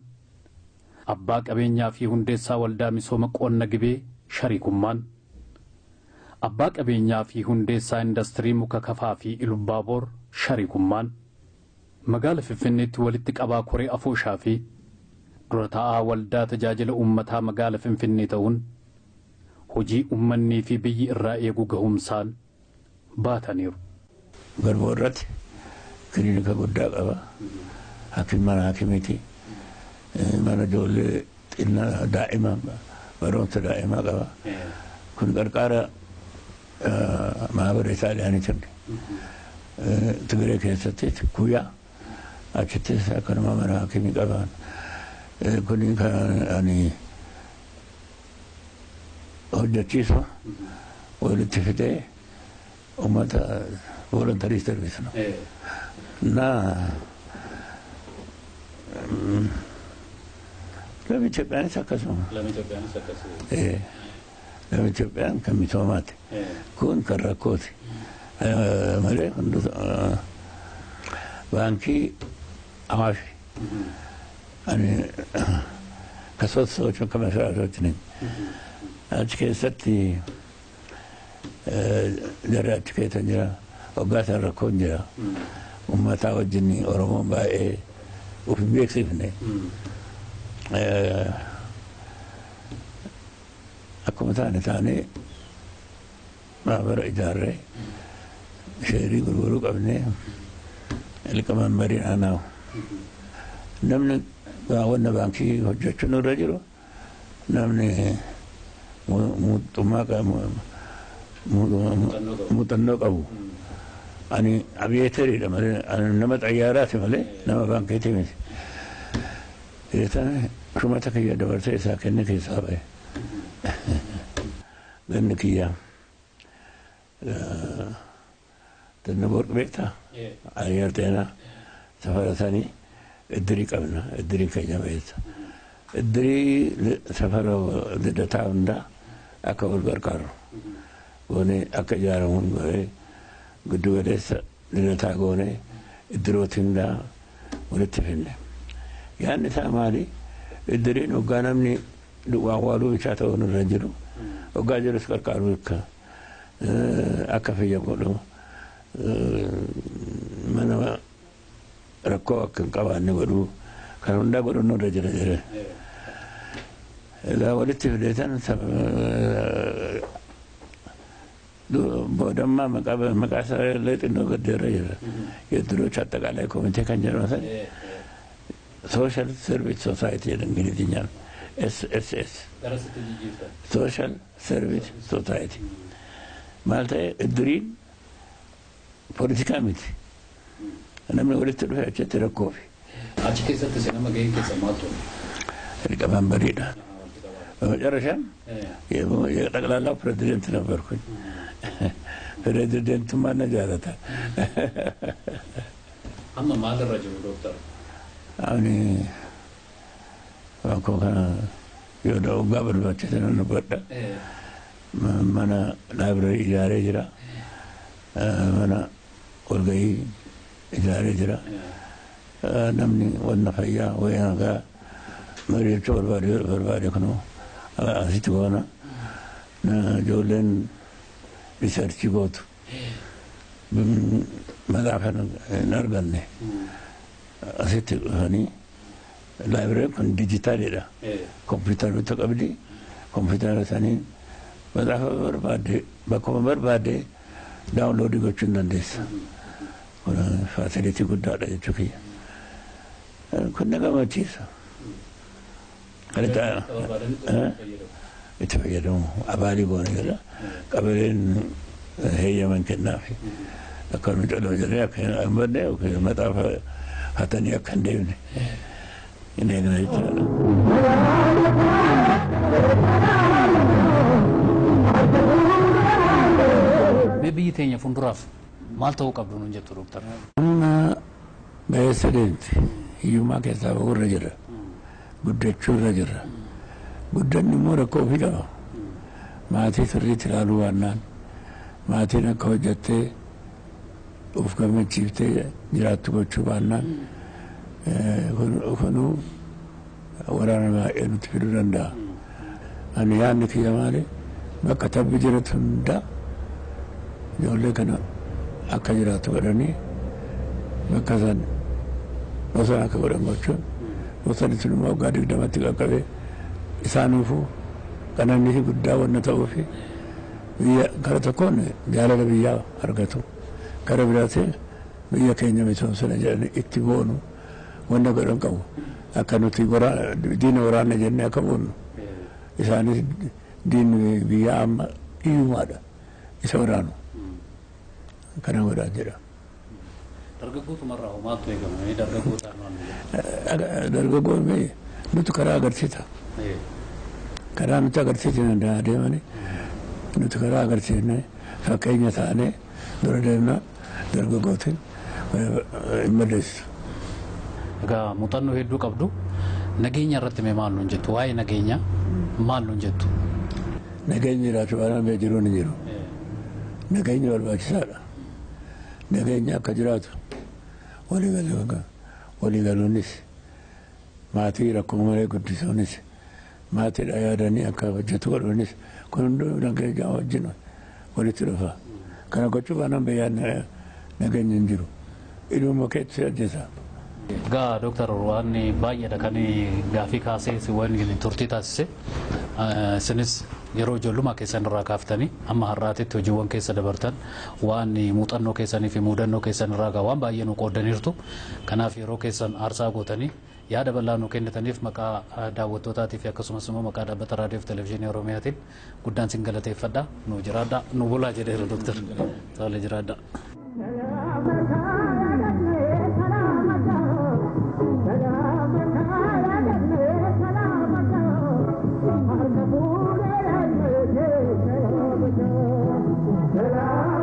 S1: abbaa qabeenyaa fi hundeessaa waldaa misooma qonna gibee shariikummaan abbaa qabeenyaa fi hundeessaa indastirii muka kafaa fi ilubbaaboor shariikummaan magaala Finfinneetti walitti qabaa koree afooshaa fi dura taa'aa waldaa tajaajila uummataa magaala Finfinnee ta'uun hojii ummannii fi biyyi irraa eegu gahumsaan baataniiru.
S2: Garboo irratti kilinika guddaa qaba. Hakim mana hakimiiti. Mana ijoollee xinnaa daa'ima barumsa daa'imaa qaba. Kun qarqara maabara Itaaliyaaniitiin Tigiree keessatti guyyaa achittis akkanuma mana hakimii qaban. Kun kan ani hojjechiisu walitti fidee uummata voluntary service ነው እና ለኢትዮጵያንስ akkasuma lama Itoophiyaan kan misoomaati kun kan rakkooti malee baankii Awaash ani ከሶስት ሰዎች ከመስራቾች ነኝ። achi keessatti jarri achi keessa jira waggaa san rakkoon jira uummataa wajjin Oromoon baay'ee of hin beeksifne. Akkuma taane taanee maabara ijaarree sheerii gurguruu qabnee liqamanbariin anaawu. Namni wanna baankii hojjechuun irra jiru namni muuxannoo qabu. Ani aviyeeteriidha malee ani nama xayyaaraati malee nama baankiiti miti. Yeetaan shumata kiyya dabarsee isaa kenne keessaa ba'e. Ganni kiyya Dannaboorq beektaa? Ayyar xeenaa safara sanii iddirii qabna iddirii keenya beessa. Iddirii safara liddataa hundaa akka wal gargaaru goonee akka ijaaramuun godhee giddu galeessa liddataa goonee iddirooti hundaa walitti finne. Yaadni isaa maali? Iddiriin hoggaa namni awwaaluu bichaa ta'uun irra jiru hoggaa jirus qarqaaruu akka fayya godhu mana rakkoo akka hin qabaanne godhu kan hundaa godhuun irra jira jedhe. Egaa walitti fideetan boodammaa maqaa isaa illee xinnoo gaddeerra jira. የድሮች አጠቃላይ ኮሚቴ kan jedhamu san ሶሻል ሰርቪስ ሶሳይቲ jedha ingilizinyaan SSS ሶሻል ሰርቪስ ሶሳይቲ maal ta'e iddiriin poolitikaa miti namni walitti dhufe achitti rakkoofi.
S1: Achi keessatti nama gahee keessa maal ture?
S2: ሊቀመንበሪidha. በመጨረሻም የጠቅላላው ፕሬዚደንት ነበርኩኝ። ፕሬዚደንቱ ማነ ጃለታ
S1: Amma maalirra jiru dooktar?
S2: Ani akkuma kana yoo waggaa barbaachise nan dubbadha. Mana laabireerii ijaaree jira. Mana walgahii ijaaree jira. Namni wanna fayyaa wayii nagaa mari'achuu barbaade yoo barbaade kunoo asitti goona. Ijoolleen riisarchii gootu. Maxaafa hin arganne asitti dhufanii laabireeriin kun dijitaalidha. Kompiitaroota qabdi. Kompiitara saniin maxaafa barbaadde bakkuma barbaadde daawunloodii gochuu hin dandeessa. Kun faasilitii guddaadha jechuu kiyya. Kun na gammachiisa. Itti fayyadamu abaalii goone jedha. Qabaleen heeyyaman kennaafi. Akka nu caloo jedhee akka hin badne yookiin maxaafa hatanii akka hin deemne hin eegna jechuudha.
S1: Mee biyyi teenya fuulduraaf maal ta'uu qabdu nuun jettu dooktar?
S2: Amma ba'eessa deemti hiyyummaa keessaa bahuu irra jira. Guddachuu irra jira. Guddanni immoo rakkoo ofii qaba. Maatii sirriitti ilaaluu baannaan maatiin akka hojjettee of gammachiiftee jiraattu gochuu baannaan kunuu waraana baay'ee nutti fiduu danda'a. Ani yaadni kiyya maali bakka tabbi jiratu hundaa ijoollee kana akka jiraattu godhanii bakka san bosona akka godhan gochuun bosonni sun immoo waggaa 20tti qaqqabee isaanuufuu qananii guddaa wanna ta'uufi biyya kara tokkoon jaalala biyyaa argatu Gara biraatiin biyya keenya misoomsina jedhanii itti boonu wanta godhan qabu. Akka nuti diina waraanna jennee akka boonu. Isaanis diinni biyya amma hiyyummaadha. Isa waraanu. Kana godhaa jedha.
S1: Dargaggootumarraa hoo maaltu eegama? Dargaggoota
S2: Dargaggoon nuti karaa agarsiisa. Karaa nuti agarsiisne adeemani nuti karaa agarsiisne fakkeenya taanee dura deemna dargaggootiin hin balleessitu.
S1: Egaa muuxannoo hedduu qabdu nageenya irratti mee maal nuun jettu? Waa'ee nageenyaa maal nuun jettu?
S2: Nageenyi jiraachuu baanaan bee jiruun hin jiru. Nageenyi barbaachisaadha. Nageenyi akka jiraatu waliigaluunis maatii rakkoo malee guddisuunis maatiidha yaadanii akka hojjetu godhuunis kun hunduu nageenya wajjin walitti dhufa. Kana gochuu baanaan biyyaan nageenyi hin jiru. Ilma keetti si ajjeesa.
S1: Egaa Dooktar waan baay'eedha kan gaafii kaasee waan turtii taasise. Isinis yeroo ijoollummaa keessan irraa kaaftanii amma har'aatitti hojiiwwan keessa dabartan waan muuxannoo keessanii fi muudannoo keessan irraa waan baay'ee nu qooddaniirtu. Kanaaf yeroo keessan aarsaa gootanii yaada bal'aa nu kennitaniif maqaa daawwattootaatii fi akkasumas immoo maqaa dhaabbata raadiyoo fi televezyiinii Oromiyaatiin guddaan sin galateeffadha. Nu jiraadha. Nu bulaa jedheera Dooktar. Tole jiraadha.
S4: Thank you.